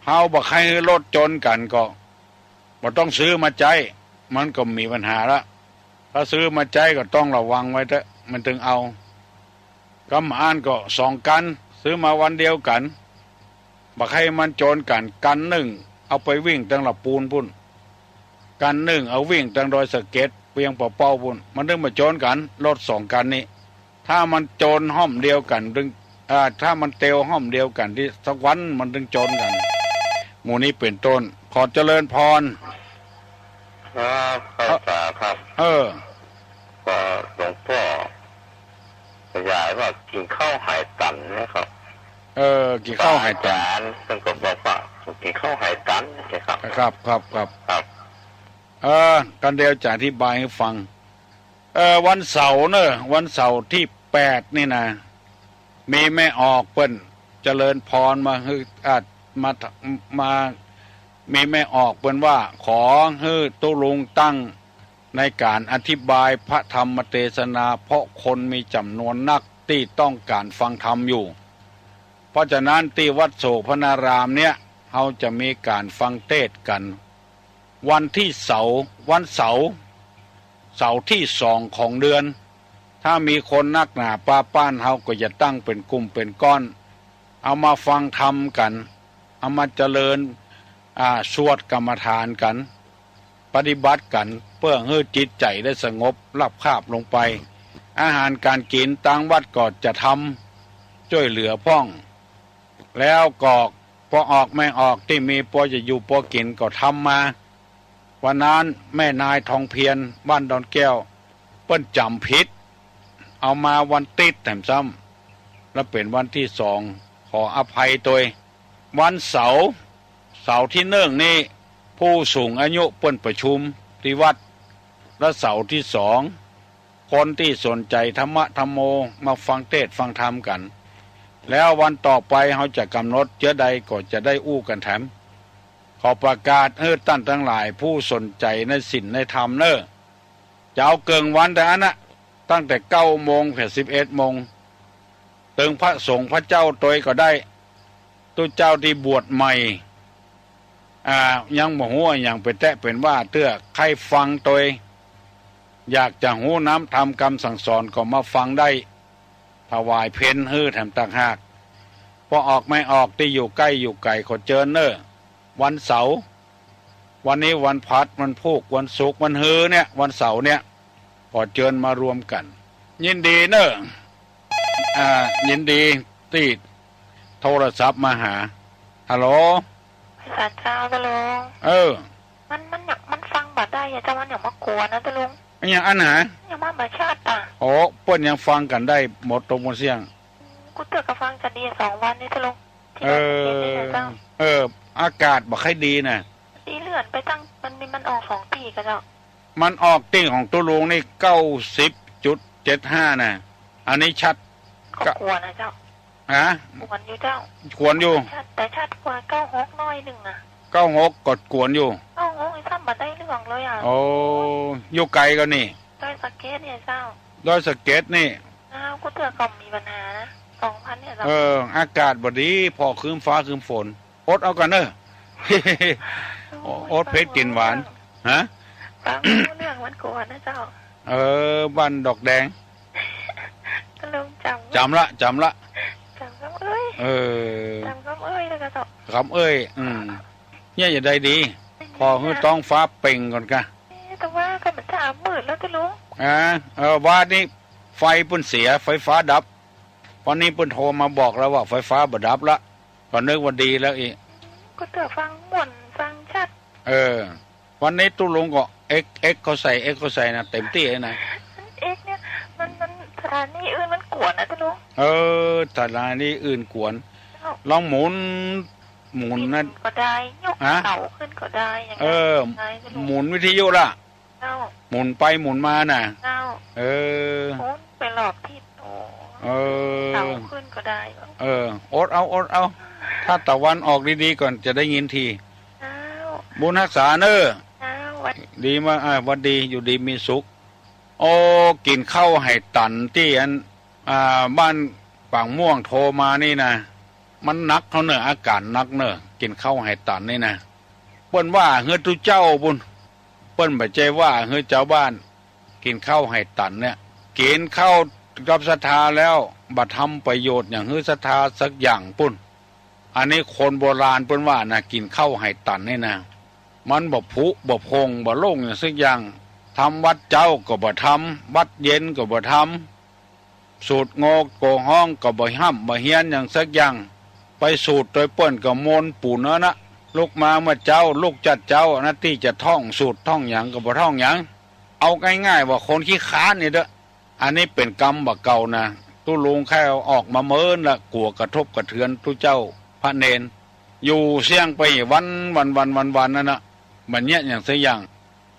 เฮาบ่ใค่หื้อรถจนกั๋นก็ บ่ต้องซื้อมาใจ๊ มันก็บ่มีปัญหาละ ถ้าซื้อมาใจ๊ก็ต้องระวังไว้เต๊อะ มันตึงเอา กำอั้นก็สองกั๋น ซื้อมาวันเดียวกั๋น บ่ใค่มันจนกั๋น กั๋นนึ่งเอาไปวิ่งตังละปูนปู้น กั๋นนึ่งเอาวิ่งตังดอยสะเก็ด เวียงป่าเป้าปู้น มันตึงบ่จนกั๋น รถสองกั๋นนี้ ถ้ามันจนฮ่อมเดียวกั๋นตึง อ่า ถ้ามันเตียวฮ่อมเดียวกั๋นตี้สักวันมันตึงจนกั๋น หมู่นี้เป๋นต้น ขอเจริญพร ครับ ครับ ครับ เออ ก็หลวงป้อขยายว่ากิ๋นข้าวหายตันนะครับ เออ กิ๋นข้าวหายตัน อาจ๋ารย์เปิ้นก็บอกว่ากิ๋นข้าวหายตันนะครับ ครับ ครับ ครับ ครับ เออ กั๋นเดี๋ยวจะอธิบายหื้อฟัง เออ วันเสาร์เนอะ วันเสาร์ตี้แปดนี่นะ มีแม่ออกเปิ้นเจริญพรมาหื้อ อ่า มา มา มีแม่ออกเปิ้นว่า ขอหื้อตุ๊ลุงตั้งในก๋านอธิบายพระธรรมเตสนา เพราะคนมีจ๋ำนวนนักตี้ต้องก๋านฟังธรรมอยู่ เพราะฉะนั้นตี้วัดโสภณารามเนี่ย เฮาจะมีก๋านฟังเตสน์กั๋น วันตี้เสาร์ วันเสาร์ เสาร์ตี้สองของเดือน ถ้ามีคนนักหนาป้าป้านเฮาก็จะตั้งเป๋นกลุ่มเป๋นก้อน เอามาฟังธรรมกั๋น เอามาเจริญ อ่า สวดกรรมฐานกั๋น ปฏิบัติกั๋น เปื้อหื้อจิตใจ๋ได้สงบราบคาบลงไป อาหารก๋านกิ๋นตางวัดก็จะทำจ้วยเหลือพ่อง แล้วก็ป้อออกแม่ออกตี้มีปอจะอยู่ปอกิ๋นก็ทำมา วันนั้นแม่นายทองเพียร บ้านดอนแก้ว เปิ้นจ๋ำผิด เอามาวันติ๊ดแถมซ้ำ และเป๋นวันตี้สอง ขออภัยตวย วันเสาร์ เสาร์ตี้นึ่งนี้ ผู้สูงอายุเปิ้นประชุมตี้วัด และเสาร์ตี้สอง คนตี้สนใจ๋ธรรมะธรรมโมมาฟังเตสน์ฟังธรรมกั๋น แล้ววันต่อไปเฮาจะก๋ำหนดเจื้อใดก็จะได้อู้กั๋นแถม ขอประกาศหื้อต้านตังหลายผู้สนใจ๋ในศีลในธรรมเน่อ จะเอาเกิ่งวันแต่อันนะ ตั้งแต่เก้าโมงเถิงสิบเอ็ดโมง เถิงพระสงฆ์พระเจ้าตวยก็ได้ ตุ๊เจ้าตี้บวชใหม่ อ่า ยังบ่ฮู้อะหยังเป๋นแต๊เป๋นว่าเตื้อ ใค่ฟังตวย อยากจะฮู้น้ำธรรมกำสั่งสอนก็มาฟังได้ ถวายเพลหื้อแถมต่างหาก ป้อออกแม่ออกตี้อยู่ใก้อยู่ไก๋ขอเจิญเน่อ วันเสาร์ วันนี้วันพฤหัส วันพูก วันศุกร์ วันฮือเนี่ย วันเสาร์เนี่ย ขอเจิญมารวมกั๋น ยินดีเน่อ อ่า ยินดีตี้โทรศัพท์มาหา ฮัลโหล สาเจ้าตะลุง เออ มัน มันหยัง มันฟังบ่ได้อะเจ้า มันหยังมากวนนะตะลุง อะหยังอั้นหา หยังมาบ่ชัดอะ โอ้ เปิ้นยังฟังกั๋นได้หมดตรงหมดเสี้ยง อืม กูเตื้อก็ฟังกั๋นดีสองวันนี้ตะลุง เออ เออ อากาศบ่ค่อยดีนะ ตี้เลื่อนไปตั้ง มันมี มันออกสองตี้ก่อเจ้า มันออกตี้ของตุ๊ลุงนี่ เก้าสิบจุดเจ็ดห้า นะ อันนี้ชัด ก็ ก็กวนนะเจ้า ฮะ กวนอยู่เจ้า กวนอยู่ แต่ชัด แต่ชัดกว่า เก้าหก หน้อยนึ่งนะ เก้าหก ก็กวนอยู่ เก้าหก นี่ซ้ำบ่ได้เรื่องเลยอะ โอ้ อยู่ไกลก่อนี่ ดอยสะเก็ดเนี่ยเจ้า ดอยสะเก็ดนี่ อ้าว กูเตื้อก็มีปัญหานะ สองพันเนี่ยเจ้า เออ อากาศบ่ดี ผ่อครึ้มฟ้าครึ้มฝน อดเอาก่อนเนอะ อดเผ็ดกิ๋นหวาน ฮะ ฟังบ่ฮู้เรื่องมันกวนนะเจ้า เออ บ้านดอกแดง ตุ๊ลุงจำ จำละ จำละ จำกำเอ้ย เออ จำกำเอ้ยแล้วก็เจ้า กำเอ้ย อืม เนี่ยจะได้ดี ผ่อหื้อต๊องฟ้าเป่งก่อนกะ เอ๊ะ แต่ว่าก็มันสามหมื่นแล้วตุ๊ลุง อ่า เออ วานี้ไฟเปิ้นเสีย ไฟฟ้าดับ วันนี้เปิ้นโทรมาบอกแล้วว่าไฟฟ้าบ่ดับละ ก็นึกว่าดีแล้วอีก ก็เตื้อฟังม่วนฟังชัด เออ วันนี้ตุ๊ลุงก็เอ็ก เอ็กเขาใส่ เอ็กเขาใส่นะ เต็มตี้เลยนะ เอ็กเนี่ย มัน มันสถานีอื่นมันกวนนะตุ๊ลุง เออ สถานีอื่นกวน เอ้า ลองหมุน หมุนนะ ก็ได้ ยก ฮะ เสาขึ้นก็ได้ อย่าง เออ นั้นได้ตุ๊ลุง หมุนวิทยุละ เจ้า หมุนไปหมุนมาน่ะ เจ้า เออ หมุนไปรอบทิศ โอ้ เออ เสาขึ้นก็ได้ เออ อดเอา อดเอา ถ้าตะวันออกดีๆ ก่อนจะได้ยินที เจ้า บุญฮักษาเน่อ เจ้า หวัด ดีมา อ่า หวัดดี อยู่ดีมีสุข โอ้ กิ๋นข้าวไหตันตี้อัน อ่า บ้านปากม่วงโทรมานี่นะ มันหนักเขาเน่อ อาก๋านหนักเน่อ กิ๋นข้าวไหตันนี่นะ เปิ้นว่าหื้อตุ๊เจ้าปุ้น เปิ้นบ่ใจ้ว่าหื้อจาวบ้าน กิ๋นข้าวไหตันเนี่ย กิ๋นข้าวกับศรัทธาแล้ว บ่ทำประโยชน์หยังหื้อศรัทธาสักอย่างปุ้น อันนี้คนโบราณเปิ้นว่านะ กิ๋นข้าวไหตันนี่นะ มันบ่ผุบ่พงบ่โล่งหยังสักอย่าง ทำวัดเจ๊าก็บ่ทำ วัดเย็นก็บ่ทำ สูตรโงโกฮ้องก็บ่ฮ่ำบ่เฮียนหยังสักอย่าง ไปสูตรโตยเปิ้นก็มนต์ปู๋เน่อนะ ลุกมาเมื่อเจ๊า ลุกจัดเจ๊า อันนั้นตี้จะท่องสูตรท่องหยังก็บ่ท่องหยัง เอาง่ายๆ ว่าคนขี้คร้านนี่เต๊อะ อันนี้เป๋นกรรมบ่าเก่านะ ตุ๊ลุงแค่เอาออกมาเมินละ กั๋วกระทบกระเทือนตุ๊เจ้าพระเณร อยู่เสี้ยงไปวันๆๆๆ นั่นนะ บ่เยียะหยังสักอย่าง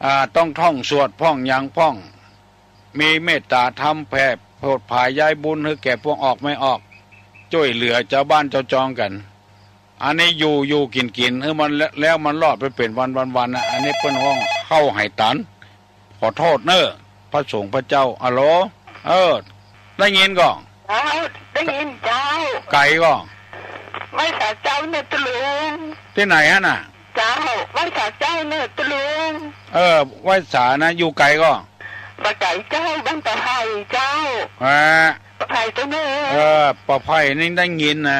อ่า ต้องท่องสวดพ่องหยังพ่อง มีเมตตาธรรมแผ่โผดผายย้ายบุญหื้อแก่พวกออกไม่ออก จ้วยเหลือจาวบ้านจาวจองกั๋น อันนี้อยู่อยู่กิ๋นกิ๋นหื้อมันแล้ว แล้วมันรอดไปเป๋นวันวันวันนะ อันนี้เปิ้นฮ้องข้าวไหตัน ขอโต้ษเน่อ พระสงฆ์พระเจ้า อะโหล เออ ได้ยินก่อ เจ้า ได้ยินเจ้า ไก๋ก่อ ไหว้สาเจ้าเน่อตุ๊ลุง ตี้ไหนหั้นน่ะ เจ้า ไหว้สาเจ้าเน่อตุ๊ลุง เออ ไหว้สานะ อยู่ไก๋ก่อ บ่ไก๋เจ้า บ้านป่าไผ่เจ้า อ่า ป่าไผ่เจ้าเน่อ เออ ป่าไผ่นี่ได้ยินนะ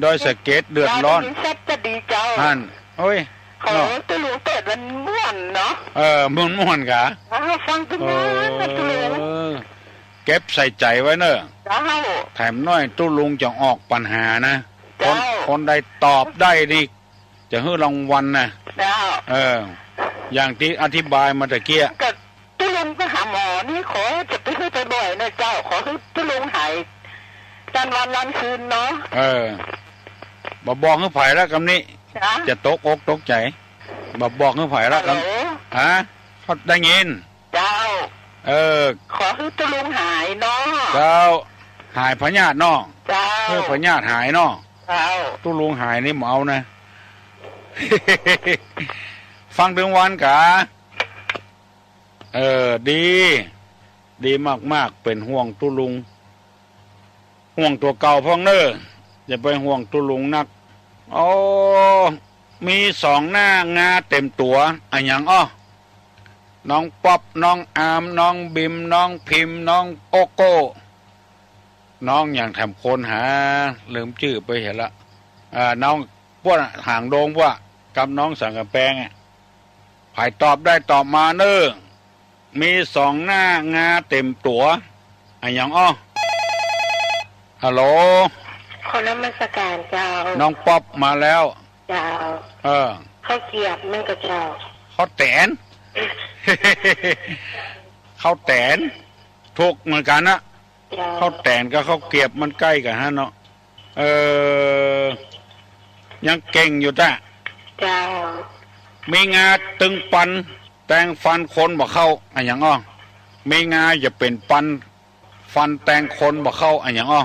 ดอยสะเก็ดเดือดร้อน เจ้าได้ยินชัดจะดีเจ้า หั้น โอ้ย ขอ เนาะ ตุ๊ลุงเปิดมันม่วนเนาะ เออ ม่วนๆ กะ อ้าว ฟังตุ๊ลุงนะตุ๊ลุง เออ เก็บใส่ใจ๋ไว้เน่อ เจ้า แถมหน้อยตุ๊ลุงจะออกปัญหานะ เจ้า คน คนใดตอบได้นี่ จะหื้อรางวัลนะ เจ้า เออ อย่างตี้อธิบายมาตะเกียะ ก็ตุ๊ลุงไปหาหมอนี่ ขอจะไปหื้อบ่อยๆ นะเจ้า ขอหื้อตุ๊ลุงหาย ตันวันตันคืนเนาะ เออ บ่บอกหื้อใผละกำนี้ จ๊ะ จะตกอกตกใจ๋ บ่บอกหื้อใผละกำ ฮัลโหล ฮะ เขาได้ยิน เจ้า เออ ขอหื้อตุ๊ลุงหายเนาะ เจ้า หายพยาธิเนาะ เจ้า หื้อพยาธิหายเนาะ เจ้า ตุ๊ลุงหายนี่บ่เอานะ ฟังตึงวันกา เออ ดี ดีมากๆ เป๋นห่วงตุ๊ลุง ห่วงตั๋วเก่าพ่องเน่อ อย่าไปห่วงตุ๊ลุงนัก โอ้ มีสองหน้างาเต็มตั๋ว อะหยังอ้อ น้องป๊อป น้องอาร์ม น้องบิม น้องพิม น้องโกโก้ น้องหยังแถมคนหา ลืมจื้อไปเหียละ อ่า น้องป้วนอะ หางโดงป้วนอะ กับน้องสังกะแปงอะ ใผตอบได้ตอบมาเน่อ มีสองหน้างาเต็มตั๋ว อะหยังอ้อ ฮัลโหล ขอนมัสการเจ้า น้องป๊อปมาแล้ว เจ้า เออ ข้าวเกรียบนั่นก็เจ้า ข้าวแต๋น ข้าวแต๋น ถูกเหมือนกั๋นนะ เจ้า ข้าวแต๋นกับข้าวเกรียบมันใก้กั๋นหั้นเนาะ เออ ยังเก่งอยู่ต๊ะ เจ้า มีงาตึงปัน แตงฟันคนบ่เข้า อะหยังอ้อ มีงาจะเป๋นปัน ฟันแตงคนบ่เข้า อะหยังอ้อ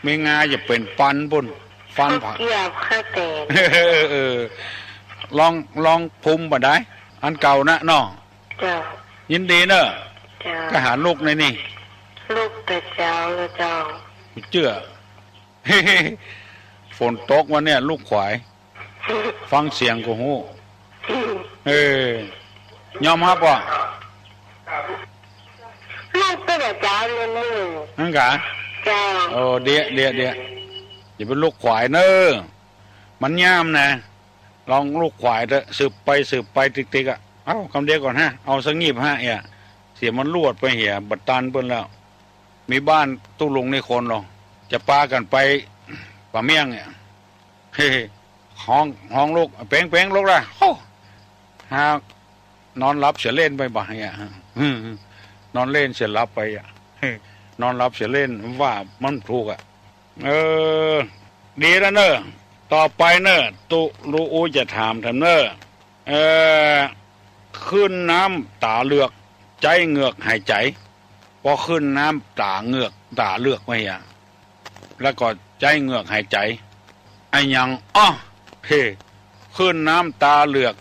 มีงาจะเป๋นปันปุ้น ฟันผะ เกียบค่ะแต่ เออ ลอง ลองภูมิบ่ได้ อันเก่านะเนาะ เจ้า ยินดีเนอะ เจ้า ก็หาลูกในนี่ ลูกแต่เจ๊าแล้วเจ้า เจื้อ ฝนตกวันเนี่ย ลูกขวาย ฟังเสียงก็ฮู้ เออ ยอมฮับว่า ลูกแต่เจ๊าเลยนี่ นั่นกะ เจ้า โอ้ เดี๋ยว เดี๋ยว เดี๋ยว อย่าไปลูกขวายเนอะ มันย่ามนะ ลองลูกขวายเถอะ สืบไป สืบไป ติ๊กๆ อะ เอ้า กำเดียวก่อนฮะ เอาสักงีบฮะ เอี่ย เสียมันลวดไปเหีย บ่ตันเปิ้นแล้ว มีบ้านตุ๊ลุงนี่คนลอ จะปากั๋นไปป่าเมี่ยงเนี่ย เฮ้ ฮ้อง ฮ้องลูก เป๋ง เป๋ง ลุกละ โอ้ หากนอนหลับเสียเล่นไปบ่ะเนี่ย นอนเล่นเสียหลับไปอะ นอนหลับเสียเล่น ว่ามันถูกอะ เออ ดีแล้วเนอะ ต่อไปเนอะ ตุ๊ลุงอู้จะถามแถมเนอะ เออ ขึ้นน้ำต๋าเหลือก ใจ๊เหงือกหายใจ๋ ปอขึ้นน้ำต๋าเหงือก ต๋าเหลือกไว้อะ แล้วก็ใจ๊เหงือกหายใจ๋ อะหยังอ้อ เฮ้ ขึ้นน้ำต๋าเหลือก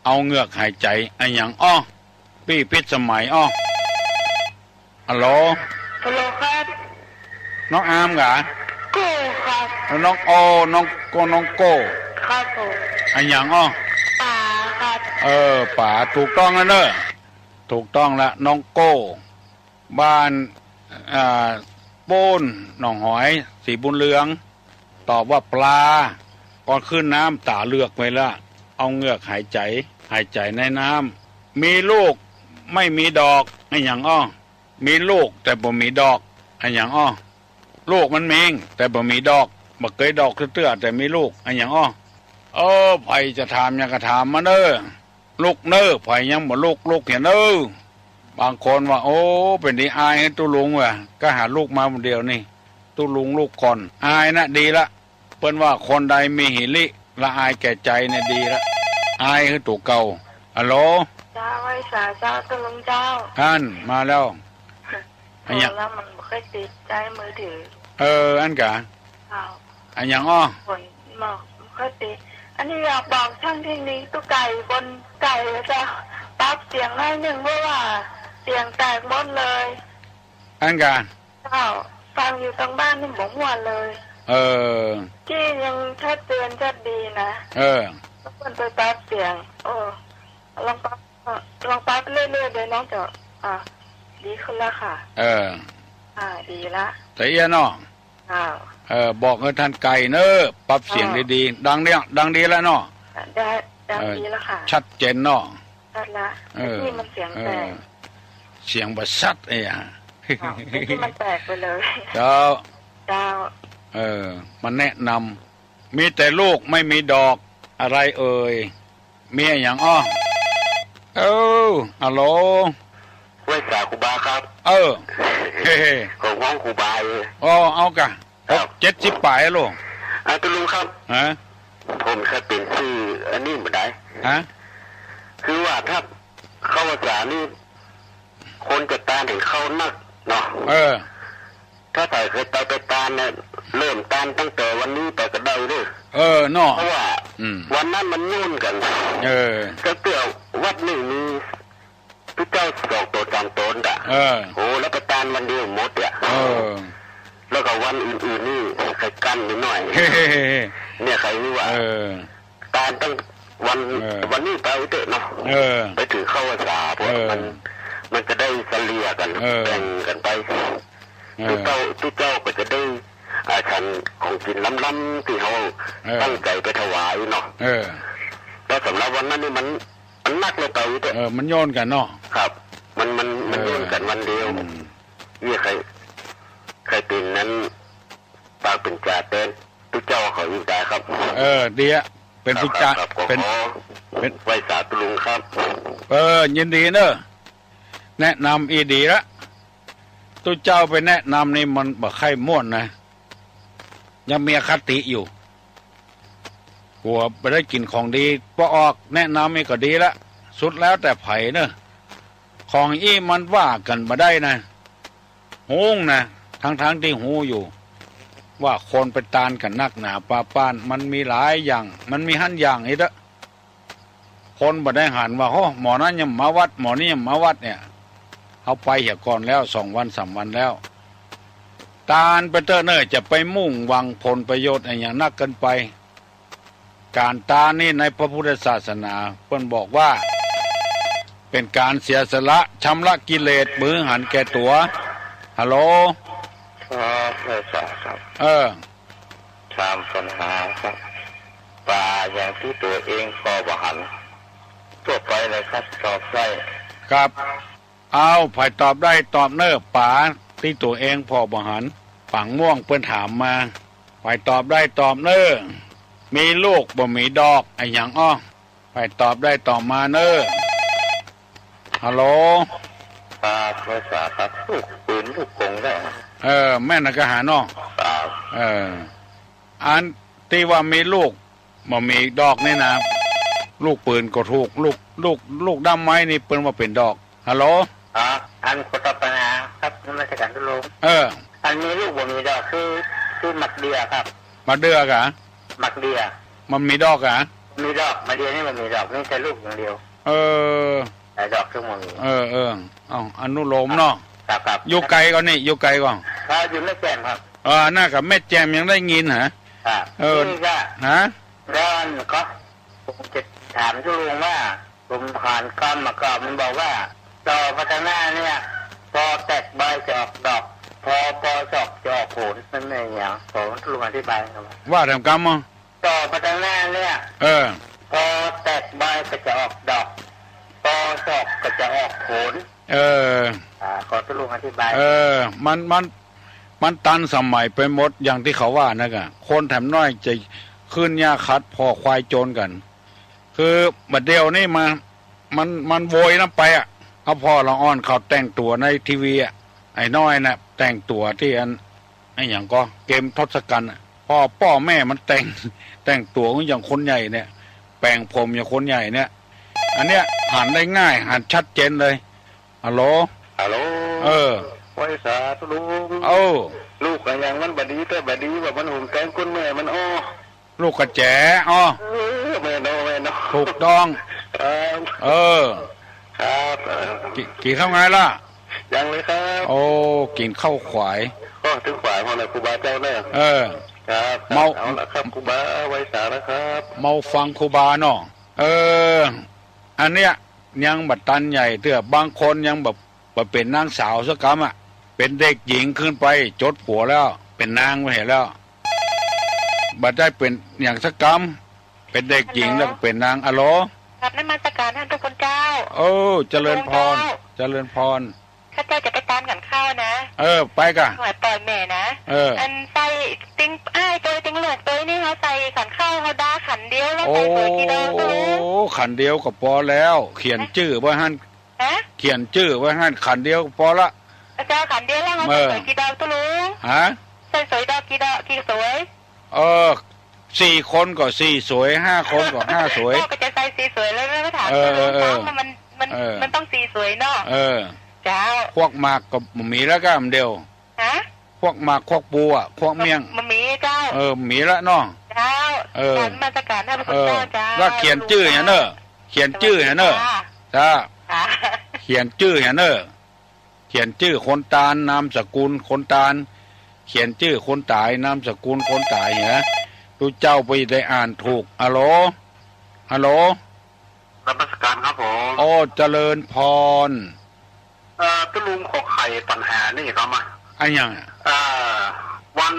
เอาเหงือกหายใจ๋ อะหยังอ้อ ปี้พิสมัยอ้อ ฮัลโหล ฮัลโหลครับ น้องอาร์มกะ โก้ครับ แล้วน้องโอ น้องโก้ น้องโก้ ครับผม อะหยังอ้อ ป๋าครับ เออ ป๋า ถูกต้องแล้วเนอะ ถูกต้องละ น้องโก้ บ้าน อ่า ปู๊น หนองหอย ศรีบุญเรือง ตอบว่าปลา ก่อนขึ้นน้ำต๋าเหลือกไว้ละ เอาเหงือกหายใจ๋ หายใจ๋ในน้ำ มีลูกไม่มีดอก อะหยังอ้อ มีลูกแต่บ่มีดอก อะหยังอ้อ ลูกมันมี แต่บ่มีดอก บ่เกยดอกเตื้อๆ แต่มีลูก อะหยังอ้อ เออ ใผจะถามหยังก็ถามมาเนอะ ลุกเนอะ ใผยังบ่ลุก ลุกเหียเนอะ บางคนว่า โอ้ เป๋นดีอายหื้อตุ๊ลุงว่ะ ก็หาลุกมาผู้เดียวนี่ ตุ๊ลุงลุกก่อน อายนะ ดีละ เปิ้นว่าคนใดมีหิริละอายแก่ใจ๋เนี่ยดีละ อายหื้อตั๋วเก่า ฮัลโหล เจ้า ไหว้สาเจ้า ตุ๊ลุงเจ้า อั้น มาแล้ว อะหยัง โทรแล้วมันบ่ค่อยติด ใจ๊มือถือ เออ อั้นกะ อ้าว อะหยังอ้อ ฝนบอกบ่ค่อยติด อันนี้อยากบอกช่างเทคนิคตุ๊ไก่บนไก่เจ้า ปรับเสียงหน้อยนึ่ง เพราะว่าเสียงแตกหมดเลย อั้นกะ เจ้า ฟังอยู่ตางบ้านนี่บ่ม่วนเลย เออ กี้ยังชัดเจนชัดดีนะ เออ แล้วเปิ้นไปปรับเสียง โอ้ ลองปรับ ลองปรับเรื่อยๆ เดี๋ยวน้องจะ อ่า ดีขึ้นแล้วค่ะ เออ อ่า ดีละ แต่เอี้ยเนาะ อ้าว เออ บอกหื้อต้านไก่เนอะ ปรับเสียง อ้าว ดีๆ ดังเนี่ย ดังดีแล้วเนาะ ได้ ดัง เออ ดีแล้วค่ะ ชัดเจนเนาะ ชัดละ เออ ที่มันเสียงแตก เออ เสียงบ่ชัดเอ้ย อ้าว ที่มันแตกไปเลย เจ้า เจ้า เออ มาแนะนำ มีแต่ลูกไม่มีดอก อะไรเอ่ย มีอะหยังอ้อ เออ ฮัลโหล ไหว้สาครูบาครับ เออ เฮ้ๆ ผมฮ้องครูบาเอง อ๋อ เอากะ ครับ หกเจ็ดสิบป๋ายอะลูก อ่า ตุ๊ลุงครับ ฮะ ผมจะเปลี่ยนชื่ออันนี้บ่ได้ ฮะ คือว่าถ้าเข้าพรรษานี่ คนจะตานเห็นเข้านักเนาะ เออ ถ้าใผเคยไป ไปตานเนี่ย เริ่มตานตั้งแต่วันนี้ไปก็ได้เด้อ เออ เนาะ เพราะว่า อืม วันนั้นมันโยนกั๋น เออ ตั้งแต่วัดนึ่งมีตุ๊เจ้าสองต๋นสามต๋นกะ เออ โอ้ แล้วไปตานวันเดียวหมดอะ เออ แล้วก็วันอื่นๆ นี่ใค่กั้นนิดหน่อย เนี่ยใค่ว่า เออ ตานตั้งวัน เออ วันนี้ไปเอาเต๊อะเนาะ เออ ไปถือเข้าพรรษา เพราะ เออ มัน มันจะได้เฉลี่ยกั๋น เออ แบ่งกั๋นไป เออ ตุ๊เจ้า ตุ๊เจ้าก็จะได้ อ่า ฉันของกิ๋นล้ำๆ ตี้เฮา เออ ตั้งใจ๋ไปถวายเนาะ เออ แต่สำหรับวันนั้นนี่มัน มันนักเลยไปเต๊อะ เออ มันโยนกั๋นเนาะ ครับ มัน มัน มัน เออ โยนกั๋นวันเดียว อืม เนี่ยใค่ ใค่เป๋นนั้น ปากเป๋นจ๋าแตนตุ๊เจ้าเขาอยู่ได้ครับ เออ ดีอะ เป๋นผู้จ๋า ครับ ครับ เป๋น ขอ เป๋น ไหว้สาตุ๊ลุงครับ เออ ยินดีเนอะ แนะนำอี้ดีละ ตุ๊เจ้าไปแนะนำนี่มันบ่ใค่ม่วนนะ ยังมีอคติอยู่ กั๋วบ่ได้กิ๋นของดี ป้อออกแนะนำนี่ก็ดีละ สุดแล้วแต่ใผเน่อ ของอี้มันว่ากั๋นบ่ได้นะ ฮู้นะ ตังๆ ตี้ฮู้อยู่ ว่าคนไปตานกั๋นนักหนาปาป๊าน มันมีหลายอย่าง มันมีหั้นอย่างอี้เต๊อะ คนบ่ได้หันว่า โห หมอนั้นยังมาวัด หมอนี้ยังมาวัดเนี่ย เฮาไปเหียก่อนแล้ว สองวันสามวันแล้ว ตานไปเต๊อะเน่อ จะไปมุ่งหวังผลประโยชน์อะหยังนักเกินไป ก๋านตานนี่ในพระพุทธศาสนาเปิ้นบอกว่า เป๋นก๋านเสียสละชำระกิเลส บ่หื้อหันแก่ตั๋ว ฮัลโหล ครับ อาจ๋ารย์ครับ เออ ถามปัญหาครับ ป๋าอะหยังตี้ตั๋วเองผ่อบ่หัน ทั่วไปเลยครับ ตอบได้ ครับ เอา ใผตอบได้ตอบเน่อ ป๋าตี้ตั๋วเองผ่อบ่หัน ป๋าม่วงเปิ้นถามมา ใผตอบได้ตอบเน่อ มีลูกบ่มีดอกอะหยังอ้อ ใผตอบได้ตอบมาเน่อ ฮัลโหล ครับ อาจ๋ารย์ครับ ลูกปืนลูกกงได้ครับ เออ แม่นนะกะหาเนาะ ครับ เออ อันตี้ว่ามีลูกบ่มีดอกนี่นะ ลูกปืนก็ถูก ลูก ลูก ลูกด้ามไม้นี่เปิ้นว่าเป๋นดอก ฮัลโหล อ๋อ อันขอตอบปัญหาครับ นมัสก๋านตุ๊ลุง เออ อันมีลูกบ่มีดอกคือ คือหมากเดื่อครับ หมากเดื่อกะ หมากเดื่อ มันมีดอกกะ มีดอก หมากเดื่อนี่มันมีดอก มีแต่ลูกอย่างเดียว เออ แต่ดอกคือบ่มี เออ เออ เอา อนุโลมเนาะ ครับ ครับ อยู่ไกลก่อนี่ อยู่ไกลก่อ ครับ อยู่แม่แจ่มครับ เออ น่ากับแม่แจ่มยังได้ยินหะ ครับ เออ นี่ก็ ฮะ แล้วอันก็ ผมจะถามตุ๊ลุงว่า ผมผ่านกรรมมาก่อน มันบอกว่า ตอพัฒนาเนี่ย ปอแตกใบจะออกดอก ปอปอศอกจะออกผล มันเป็นอย่าง ขอตุ๊ลุงอธิบายหน่อย ว่าแถมกำอ่ะ ตอพัฒนาเนี่ย เออ ปอแตกใบก็จะออกดอก ปอศอกก็จะออกผล เออ อ่า ขอตุ๊ลุงอธิบาย เออ มัน มัน มันตันสมัยไปหมด อย่างตี้เขาว่านั่นกะ คนแถมน้อยจะขึ้นหญ้าขัดผ่อควายโจรกั๋น คือบัดเดี่ยวนี่มา มัน มันโวยน้ำไปอะ เอาผ่อละอ่อนเขาแต่งตั๋วในทีวีอะ ไอ้น้อยน่ะ แต่งตั๋วตี้อัน ไอ้หยังก็ เกมทศกัณฐ์อะ ผ่อป้อแม่มันแต่ง แต่งตั๋วอย่างคนใหญ่เนี่ย แป๋งผมอย่างคนใหญ่เนี่ย อันเนี้ยหันได้ง่าย หันชัดเจนเลย ฮัลโหล ฮัลโหล เออ ไหว้สาตุ๊ลุง เออ ลูกอะหยังมันบ่ดี แต่บ่ดีว่ามันหุงแกงก้นแม่มันอ้อ ลูกกระแจ อ้อ เออ แม่นอ้อ แม่นอ้อ ถูกต้อง ครับ เออ ครับ เออ กิ๋น กิ๋นข้าวไงล่ะ ยังเลยครับ โอ้ กิ๋นข้าวขวาย ก็ถึงขวายพอเลยครูบาเจ้าเน่อ เออ ครับ เมา เอาละครับ ครูบา ไหว้สาแล้วครับ เมาฟังครูบาเนาะ เออ อันเนี้ยยังบ่ตันใหญ่เตื้อ บางคนยังแบบ บ่เป๋นนางสาวสักกำอะ เป๋นเด็กหญิงขึ้นไป จดผัวแล้ว เป๋นนางไปเหียแล้ว บ่ได้เป๋นหยังสักกำ เป๋นเด็กหญิง ฮัลโหล แล้วก็เป๋นนาง ฮัลโหล กราบนมัสการท่านเจ้าคุณเจ้า เออ เจริญพร เจ้า เจริญพร ข้าเจ้าจะไปตานขันข้าวนะ เออ ไปก่ะ ถวายปอยแม่นะ เออ อันใส่ติ๊งอ้ายตวยติ๊งลูกตวยนี่เฮาใส่ขันข้าวเฮาดาขันเดียว แล้วใส่สวยกี่ดอก โอ้ ตุ๊ลุง ขันเดียวก็ปอแล้ว เขียนจื้อไว้หั้น ฮะ เขียนจื้อไว้หั้นขันเดียวก็ปอละ เจ้า ขันเดียวแล้วเฮา เออ ใส่สวยกี่ดอกตุ๊ลุง ฮะ ใส่สวยดอกกี่ดอก กี่สวย เออ สี่คนก็สี่สวย ห้าคนก็ห้าสวย ก็จะใส่สี่สวยแล้ว แล้วก็ถาม เออ ตุ๊ลุง เออ ว่ามัน มัน เออ มันต้องสี่สวยเนาะ เออ เจ้า พวกหมากก็บ่มีแล้วก้าอันเดียว ฮะ พวกหมาก พวกปูอะ พวกเมี่ยง บ่มีเจ้า เออ บ่มีละเนาะ เจ้า เออ กราบนมัสการท่านพระคุณเจ้า เออ เจ้า แล้วเขียนจื้อเหียเน่อ เขียนจื้อเหียเน่อ สวัสดีค่ะ จ้า ค่ะ เขียนจื้อเหียเน่อ เขียนจื้อคนตาน นามสกุลคนตาน เขียนจื้อคนต๋าย นามสกุลคนต๋ายเหีย ตุ๊เจ้าไปได้อ่านถูก ฮัลโหล ฮัลโหล นมัสการครับผม โอ้ เจริญพร เอ่อ ตุ๊ลุงขอไขปัญหานี่ครับมา อะหยังอะ เอ่อ วัน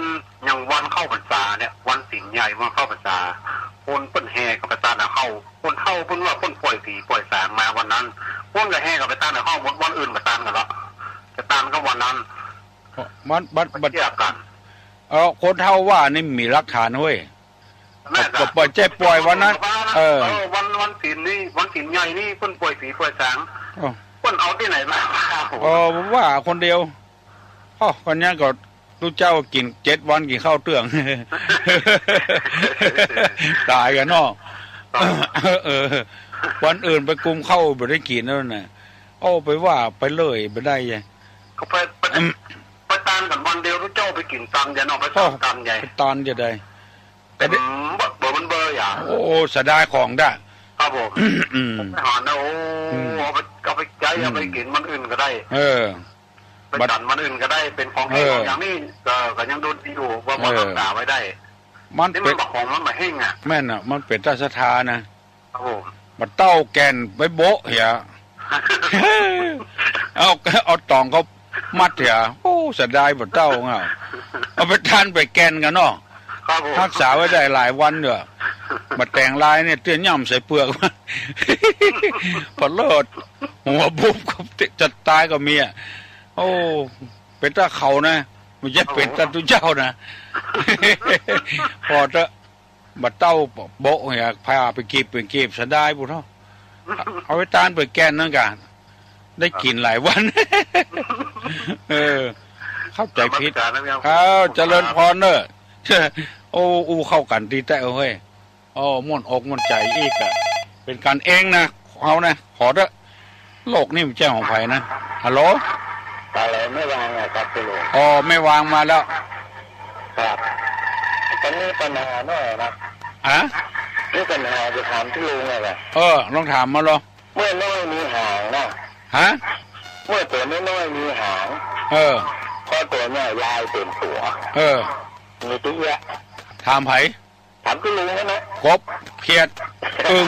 อย่างวันเข้าพรรษาเนี่ย วันศีลใหญ่ วันเข้าพรรษา คนเปิ้นแห่เข้าไปตานเอาเข้า คนเฒ่าเปิ้นว่าเปิ้นป่อยผีป่อยสางมาวันนั้น เปิ้นก็แห่เข้าไปตานเอาเข้าหมด วันอื่นบ่ตานกั๋นละ จะตานก็วันนั้น มัน มัน มัน มันเกี่ยวกัน เออ คนเฒ่าว่านี่มีหลักฐานเว้ย แม่น ก็ ก็บ่ใจ้ป่อยวันนั้น เออ เออ วัน วันศีลนี่ วันศีลใหญ่นี่เปิ้นป่อยผีป่อยสาง เออ เปิ้นเอาตี้ไหนมา เออ ว่าคนเดียว อ้อ คนนี้ก็ ตุ๊เจ้ากิ๋นเจ็ดวันกิ๋นข้าวเตื้อง ต๋ายกั๋นเนาะ เออ วันอื่นไปกุมข้าวบ่ได้กิ๋นแล้วน่ะ โอ้ ไปว่าไปเลยบ่ได้ไง ก็ไป ไป ไปตานกั๋นวันเดียว ตุ๊เจ้าไปกิ๋นตานใหญ่เนาะ ไปสามตานใหญ่ ไปตานจะได้ แต่ เต็มเบอร์ เบอร์มันเบอร์อย่าง โอ้ เสียดายของด้า ครับผม อืม ไปหานะ โอ้ อืม เอาไป เอาไปใจ๊ อืม เอาไปกิ๋นวันอื่นก็ได้ เออ ไป บัด ฉันวันอื่นก็ได้ เป๋นของแห้ง เออ ของอย่างนี้ ก็ ก็ยังดูดีอยู่ ว่า เออ ว่ารักษาไว้ได้ มัน นี่มัน เป๋น บ่าของมันบ่าแห้งอะ แม่นอะ มันเป๋นตาศรัทธานะ ครับผม บ่าเต้าแก่นไปโบ๊ะเหีย เอา เอาต๋องเขามัดเหีย โอ้ เสียดายบ่าเต้าเงา เอาไปตานไปแก่นกั๋นเนาะ ครับผม ฮักษาไว้ได้หลายวันเด้อ บ่าแตงลายเนี่ย เตี้ยย่ำใส่เปลือก พอเลิศ หัวบุบก็จะต๋ายก็มีอะ โอ้ เป๋นตาเขานะ บ่ใจ้เป๋นตาตุ๊เจ้านะ พอเถอะ บ่าเต้าโบ๊ะเหีย พาไปกีบ ไปกีบ เสียดายปุ้นเนาะ เอาไปตานไปแก่นนั่นกะ ได้กิ๋นหลายวัน เออ เข้าใจ๋ผิด นมัสการนะพี่ครับ อ้าว เจริญพรเนอะ โอ้ อู้เข้ากั๋นดีแต๊เฮ้ย โอ้ ม่วนอกม่วนใจ๋อีกอะ เป๋นกั๋นเองนะ เอานะ ขอเถอะ โลกนี่มันบ่ใจ้ของใผนะ ฮัลโหล ฮัลโหล แม่วางอะครับพี่ลุง อ๋อ แม่วางมาแล้ว ครับ ต๋อนนี้ปัญหาหน้อยนะ ฮะ มีปัญหาจะถามพี่ลุงอะครับ เออ ลองถามมาลอ เมื่อน้อยมีหางนะ ฮะ เมื่อตั๋วน้อยๆมีหาง เออ พอตั๋วใหญ่ลายเต๋มตั๋ว เออ มีตี้เยียะ ถามใผ ถามตี้ลุงนั่นนะ กบ เขียด อึ่ง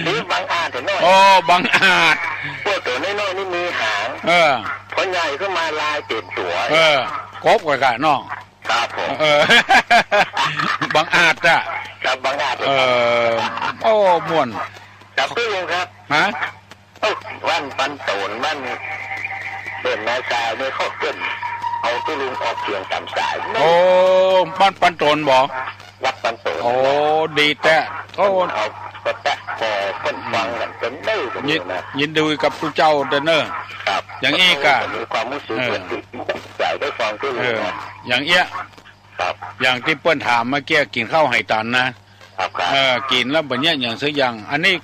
นี่บังอาจเห็นหน่อย โอ้ บังอาจ พวกตั๋วน้อยๆนี่มีหาง เออ พอใหญ่ขึ้นมาลายเต๋มตั๋ว เออ กบกว่ากั๋นเนาะ ครับผม เออ บังอาจอะ ครับ บังอาจ เออ โอ้ ม่วน ครับตี้ลุงครับ ฮะ เอ้า บ้านปันโตน บ้านเปิ้นนายสายเนี่ยเขาเปิ้นเอาตี้ลุงออกเสียงต๋ามสาย โอ้ บ้านปันโตนบ่ วัดปันโตน โอ้ ดีแต๊ โอ้ เอาก็แต๊พอเปิ้นฟังกั๋นเปิ้นได้ ยิน นะ ยินดีกับตุ๊เจ้าเต๊อะเนอะ ครับ อย่างอี้กะ มีความรู้สึก เออ ว่าดีใจ๋ได้ฟังตี้ลุง เออ นะ อย่างเอี้ย ครับ อย่างตี้เปิ้นถามเมื่อกี้ กิ๋นข้าวไหต๋านนะ ครับ ครับ เออ กิ๋นแล้วบ่เยียะหยังสักอย่าง อันนี้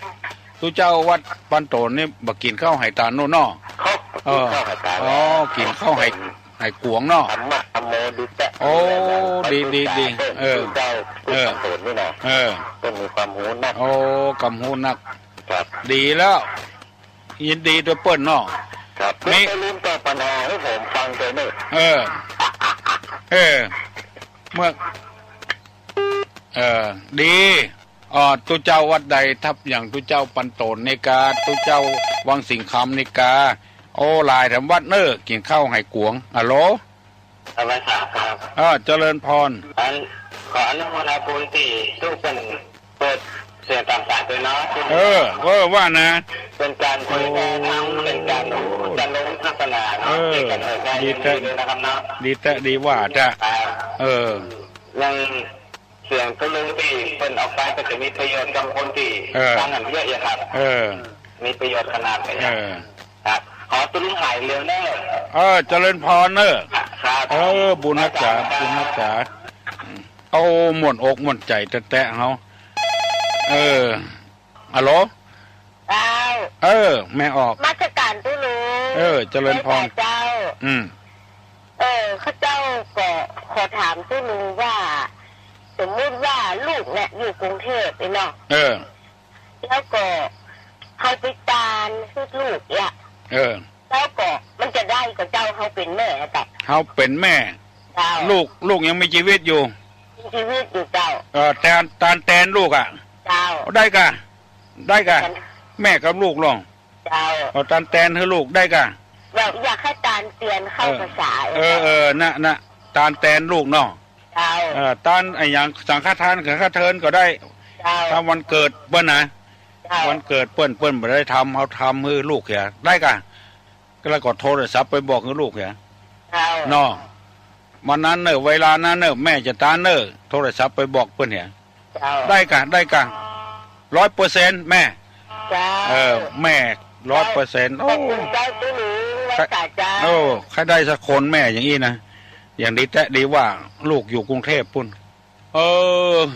ตุ๊เจ้าวัดปันโตนนี่บ่กิ๋นข้าวไหต๋านโน่นเนาะ เขา เออ กิ๋นข้าวไหต๋าน อ๋อ กิ๋นข้าวไห ไหกวงเนาะ ธัมมะธัมโมดีแต๊ โอ้ ดี ดี ดี เออ เจ้า เออ ปันโตนนี่นะ เออ เปิ้นมีความฮู้นัก โอ้ ความฮู้นัก ครับ ดีแล้ว ยินดีตวยเปิ้นเนาะ ครับ นี่ เปิ้นได้ลืมตอบปัญหาหื้อผมฟังเต๊อะเนอะ เออ เออ เมื่อ เออ ดี อ๋อ ตุ๊เจ้าวัดใด ถ้าอย่างตุ๊เจ้าปันโตนนี่กา ตุ๊เจ้าวังสิงห์คำนี่กา โอ้ หลายแถมวัดเนอะ กิ๋นข้าวไหกวง ฮัลโหล สวัสดีครับ เออ เจริญพร อัน ขออนุโมทนาบุญตี้ตุ๊เปิ้นเปิดเสียงต๋ามสายตวยเนาะ เออ เออ ว่านะ เป๋นก๋านเผยแผ่ธรรม เป๋นก๋าน โอ้ ก๋านลงศาสนาเนาะ เออ เป๋นก๋านเผยแผ่ ดีแต๊ ยินดีนะครับเนาะ ดีแต๊ ดีว่าแต๊ ครับ เออ อย่างเสียงตี้ลุงตี้เปิ้นออกไปก็จะมีประโยชน์กับคนตี้ เออ ฟังกั๋นเยียะอยู่ครับ เออ มีประโยชน์ขนาดเลย เออ ครับ ขอตี้ลุงหายเร็วเนอะ เออ เจริญพรเนอะ ครับ เออ บุญฮักษา ครับ บุญฮักษา โอ้ ม่วนอกม่วนใจ๋แต๊ๆ เฮา เออ ฮัลโหล เจ้า เออ แม่ออก นมัสก๋านตี้ลุง เออ เจริญพร เจ้า อืม เออ ข้าเจ้าก็ขอถามตี้ลุงว่า สมมุติว่าลูกเนี่ยอยู่กรุงเทพฯเนาะ เออ แล้วก็เฮาไปตานหื้อลูกเนี่ย เออ แล้วก็มันจะได้ก่อเจ้า เฮาเป๋นแม่อะเจ้า เฮาเป๋นแม่ เจ้า ลูก ลูกยังมีจีวิตอยู่ มีจีวิตอยู่เจ้า เออ ตาน ตานแตนลูกอะ เจ้า ได้ก่ะ ได้ก่ะ แม่กับลูกลอง เจ้า เออ ตานแตนหื้อลูกได้ก่ะ แบบอยากหื้อตานเตียนเข้า เออ ภาษา เออ เออ นะ นะ ตานแตนลูกเนาะ เจ้า เออ ตานอะหยังสังฆทาน สังฆเทินก็ได้ เจ้า ถ้าวันเกิดเปิ้นนะ เจ้า วันเกิดเปิ้น เปิ้นบ่ได้ทำ เฮาทำหื้อลูกเหีย ได้ก่ะ แล้วก็โทรศัพท์ไปบอกหื้อลูกเหีย เจ้า เนาะ วันนั้นเน่อ เวลานั้นเน่อ แม่จะตานเน่อ โทรศัพท์ไปบอกเปิ้นเหีย เจ้า ได้ก่ะ ได้ก่ะ ร้อยเปอร์เซ็นต์ แม่ เจ้า เออ แม่ ร้อยเปอร์เซ็นต์ โอ้ ขอบคุณเจ้าตี้ลุง ใค่ได้เจ้า โอ้ ใค่ได้สักคนแม่อย่างอี้นะ อย่างดีแต๊ดีว่าลูกอยู่กรุงเทพฯปุ้น เออ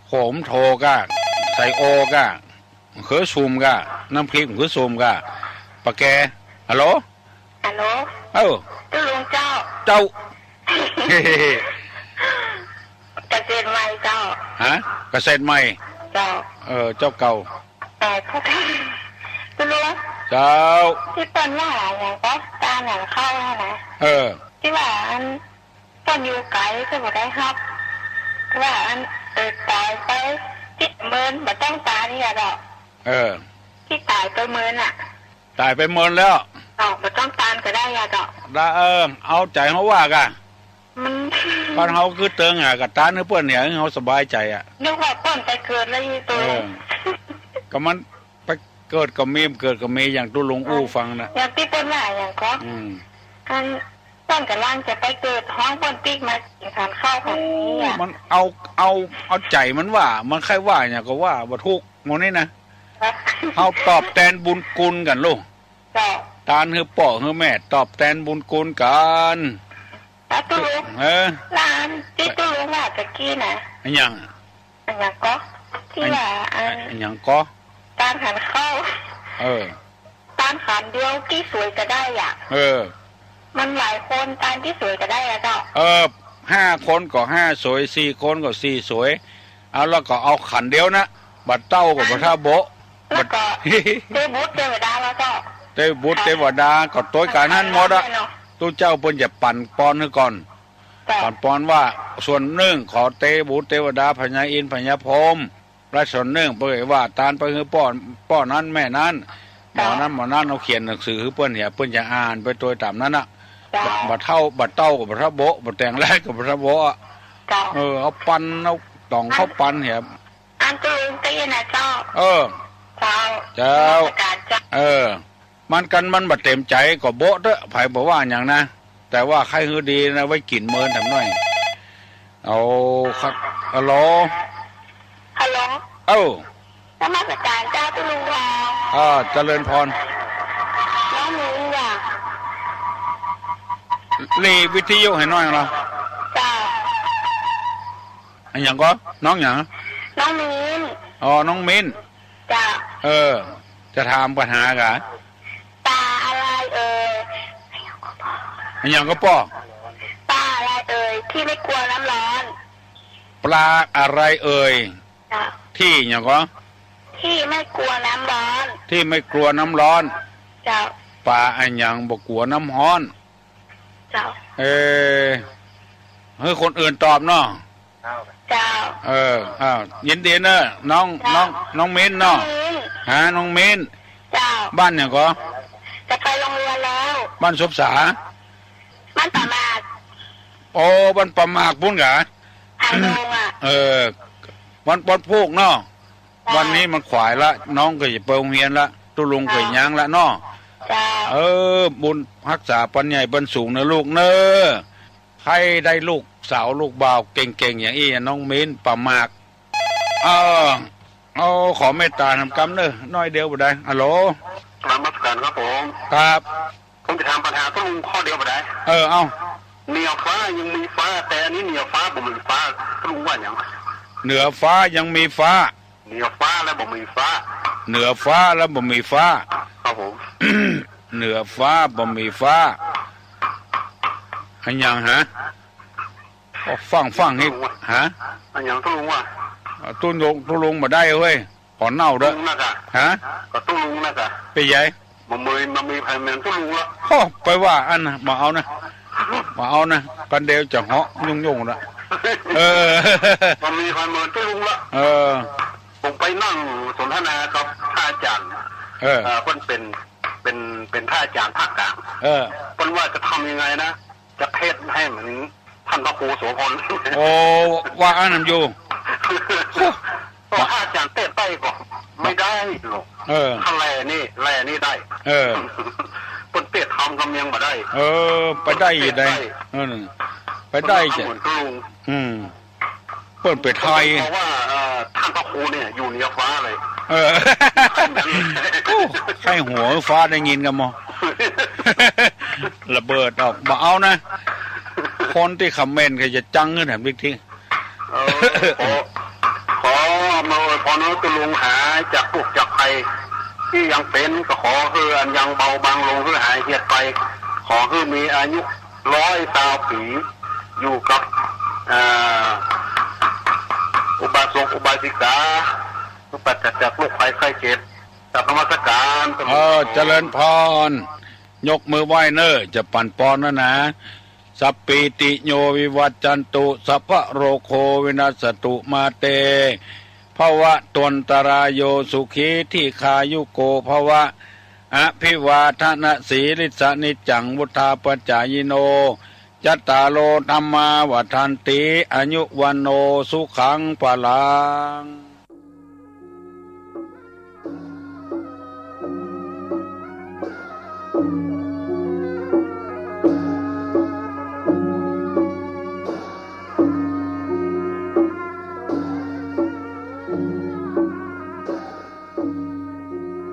โขมโถก้า ใส่โอก้า เขือสุมก้า น้ำพริกเขือสุมก้า ปะแก ฮัลโหล ฮัลโหล เออ ตุ๊ลุงเจ้า เจ้า เกษตรใหม่เจ้า ฮะ เกษตรใหม่ เจ้า เออ เจ้าเก่า เออ ตุ๊ลุง เจ้า ตี้เปิ้นว่าอะหยังก็ ตานหันเข้าหั้นนะ เออ ตี้ว่าอัน เปิ้นอยู่ไก๋ก็บ่ได้ฮับ ว่าอัน เออ ต๋ายไปเจ็ดหมื่น บ่ต้องตานนี่อะเจ้า เออ ตี้ต๋ายไปหมื่นอะ ต๋ายไปหมื่นแล้ว อ้าว บ่ต้องตานก็ได้อะเจ้า ได้ เออ เอาใจ๋เฮาว่าก้า มัน บ้านเฮาคือเติงอะ ก็ตานหื้อเปิ้นเนี่ย หื้อเฮาสบายใจ๋อะ นึกว่าเปิ้นไปเกิดแล้วอีโต เออ ก็มันไปเกิดก็มี เกิดก็มี อย่างตุ๊ลุงอู้ฟังนะ อย่างตี้เปิ้นว่าอะหยังก็ อืม อัน เปิ้นก่ำลังจะไปเกิด ฮ้องเปิ้นปิ๊กมากิ๋นก๋านข้าวของนี้อะ มันเอา เอา เอาใจ๋มันว่า มันใค่ว่าอะหยังก็ว่า บ่ถูก หมู่นี้นะ เฮาตอบแตนบุญคุณกั๋นลูก เจ้า ตานหื้อป้อหื้อแม่ ตอบแตนบุญคุณกั๋น แล้วตุ๊ลุง เออ แล้วอันตี้ตุ๊ลุงว่าตะกี้นะ อะหยัง อะหยังก็ ตี้ว่าอัน อะหยังก็ ตานหันเข้า เออ ตานขันเดียวตี้สวยก็ได้อะ เออ มันหลายคน ตานตี้สวยก็ได้อะเจ้า เออ ห้าคนก็ห้าสวย สี่คนก็สี่สวย เอา แล้วก็เอาขันเดียวนะ บ่าเต้าก็บ่าท่าโบ๊ะ แล้วก็ บ่า เตบุตรเตวดาแล้วเจ้า เตบุตรเตวดาก็ตวยกั๋นหั้นหมดอะ เนาะ ตุ๊เจ้าเปิ้นจะปั๋นปอนหื้อก่อน เจ้า ปั๋นปอนว่า ส่วนนึ่งขอเตบุตรเตวดาพญาอินทร์พญาพรหม และส่วนนึ่งเปิ้นว่าตานไปหื้อป้อ ป้อนั้นแม่นั้น หมอนั้นหมอนั้น เอาเขียนหนังสือหื้อเปิ้นเนี่ย เปิ้นจะอ่านไปตวยต๋ามนั้นน่ะ เจ้า บ่าเต้า บ่าเต้าก็บ่าท่าโบ๊ะ บ่าแตงแลก็บ่าท่าโบ๊ะอะ เจ้า เออ เอาปัน เอาต่องเข้าปันเนี่ย อันตุ๊ลุงตี้นะเจ้า เออ เจ้า เจ้า นมัสก๋านเจ้า เออ มันกั๋นมันบ่เต็มใจ๋ก็โบ๊ะเต๊อะ ใผบ่ว่าหยังนะ แต่ว่าใค่หื้อดีนะ ไว้กิ๋นเมินแถมหน้อย เอาครับ ฮัลโหล ฮัลโหล เอ้า นมัสก๋านเจ้าตุ๊ลุงวา อ่า เจริญพร น้องหมิงอยาก หลีวิทยุหื้อหน้อยละ เจ้า อะหยังก็ น้องหยัง น้องมิน อ๋อ น้องมิน เจ้า เออ จะถามปัญหากา ปลาอะไรเอ่ย อะหยังก็ป้อ ปลาอะไรเอ่ย ที่ไม่กลัวน้ำร้อน ปลาอะไรเอ่ย เจ้า ที่หยังก็ ที่ไม่กลัวน้ำร้อน ที่ไม่กลัวน้ำร้อน เจ้า ปลาอะหยังบ่กั๋วน้ำฮ้อน เจ้า เออ หื้อคนอื่นตอบเนาะ เจ้า เออ อ้าว ยินดีเนอะ น้อง เจ้า น้อง น้องมิ้นเนาะ น้องมิน ฮะ น้องมิน เจ้า บ้านหยังก็ จะไปโรงเรียนแล้ว บ้านสบสา บ้านป่าหมาก โอ้ บ้านป่าหมากปุ้นกา หางดงอะ เออ วัน วันพูกเนาะ เจ้า วันนี้มันขวายละ น้องก็จะไปโฮงเฮียนละ ตุ๊ลุงก็ย้างละเนาะ เจ้า เออ บุญฮักษาปันใหญ่ปันสูงเน่อลูกเน่อ ใค่ได้ลูกสาวลูกบ่าวเก่งๆ อย่างอี้ น้องมิน ป่าหมาก เออ เอา ขอเมตต๋าหนำกำเน่อ น้อยเดียวบ่ได้ ฮัลโหล นมัสก๋านครับผม ครับ ผมจะถามปัญหาตุ๊ลุงข้อเดียวบ่ได้ เออ เอา เหนือฟ้ายังมีฟ้า แต่อันนี้เหนือฟ้าบ่มีฟ้า ตุ๊ลุงว่าหยัง เหนือฟ้ายังมีฟ้า เหนือฟ้าแล้วบ่มีฟ้า เหนือฟ้าแล้วบ่มีฟ้า ครับผม เหนือฟ้าบ่มีฟ้า อะหยังฮะ ก็ฟังฟังนี่ ตุ๊ลุงว่า ฮะ อะหยังตุ๊ลุงว่า ตุ๊ลุง ตุ๊ลุงบ่ได้เฮ้ย ขอเน่าเด้อ ตุ๊ลุงนักอะ ฮะ ก็ตุ๊ลุงนักอะ เป๋นใหญ่ บ่มี บ่มีใผเหมือนตุ๊ลุงละ โอ้ ไปว่าอั้นนะ บ่เอานะ บ่เอานะ ปันเดียวจะเหาะยุ่งๆ ละ เออ บ่มีใผเหมือนตุ๊ลุงละ เออ ผมไปนั่งสนทนากับพระอาจ๋ารย์ เออ เอ่อ เปิ้นเป๋น เป๋น เป๋นพระอาจ๋ารย์ภาคกลาง เออ เปิ้นว่าจะทำยังไงนะ จะเทศน์หื้อเหมือนต้านพระครูโสภณ โอ้ ว่าอั้นนำอยู่ ก็ถ้าอาจ๋ารย์เตสน์ใต้ก็ไม่ได้หรอก เออ ถ้าแลนี่ แลนี่ได้ เออ เปิ้นเตสน์ธรรมกำยังบ่ได้ เออ ไปได้อยู่ได้ เปิ้นเตสน์ใต้ เออ ไปได้จ้ะ เปิ้นว่าเหมือนตุ๊ลุง อืม เปิ้นไปไทย เพราะว่า เอ่อ ต้านพระครูเนี่ยอยู่เหนือฟ้าเลย เออ โอ้ ใค่หัวฟ้าได้ยินกำบ่ ระเบิดออก บ่เอานะ คนตี้คอมเมนต์ก็จะจังขึ้นแถมบิ๊กที เออ ขอ ขออำนวยอวยพรหื้อตุ๊ลุงหายจากทุกข์จากภัย ตี้ยังเป๋น ก็ขอหื้ออันยังเบาบางลง หื้อหายเหียดไป ขอหื้อมีอายุร้อยซาวปี๋ อยู่กับ เอ่อ อุบาสกอุบาสิกา หื้อปราศจากโรคภัยไข้เจ็บ กราบนมัสการ เออ เจริญพร ยกมือไหว้เน่อ จะปั๋นปอนแล้วนะ สัพพีติโยวิวัชชันตุ สัพพะโรโควินัสสตุมาเต ภวัตวันตราโย สุขีทีฆายุโกภวะ อภิวาทนสีลิสสะนิจจังวุฑฒาปจายิโน จัตตาโรธัมมาวัฑฒันติ อายุวัณโณสุขังพลัง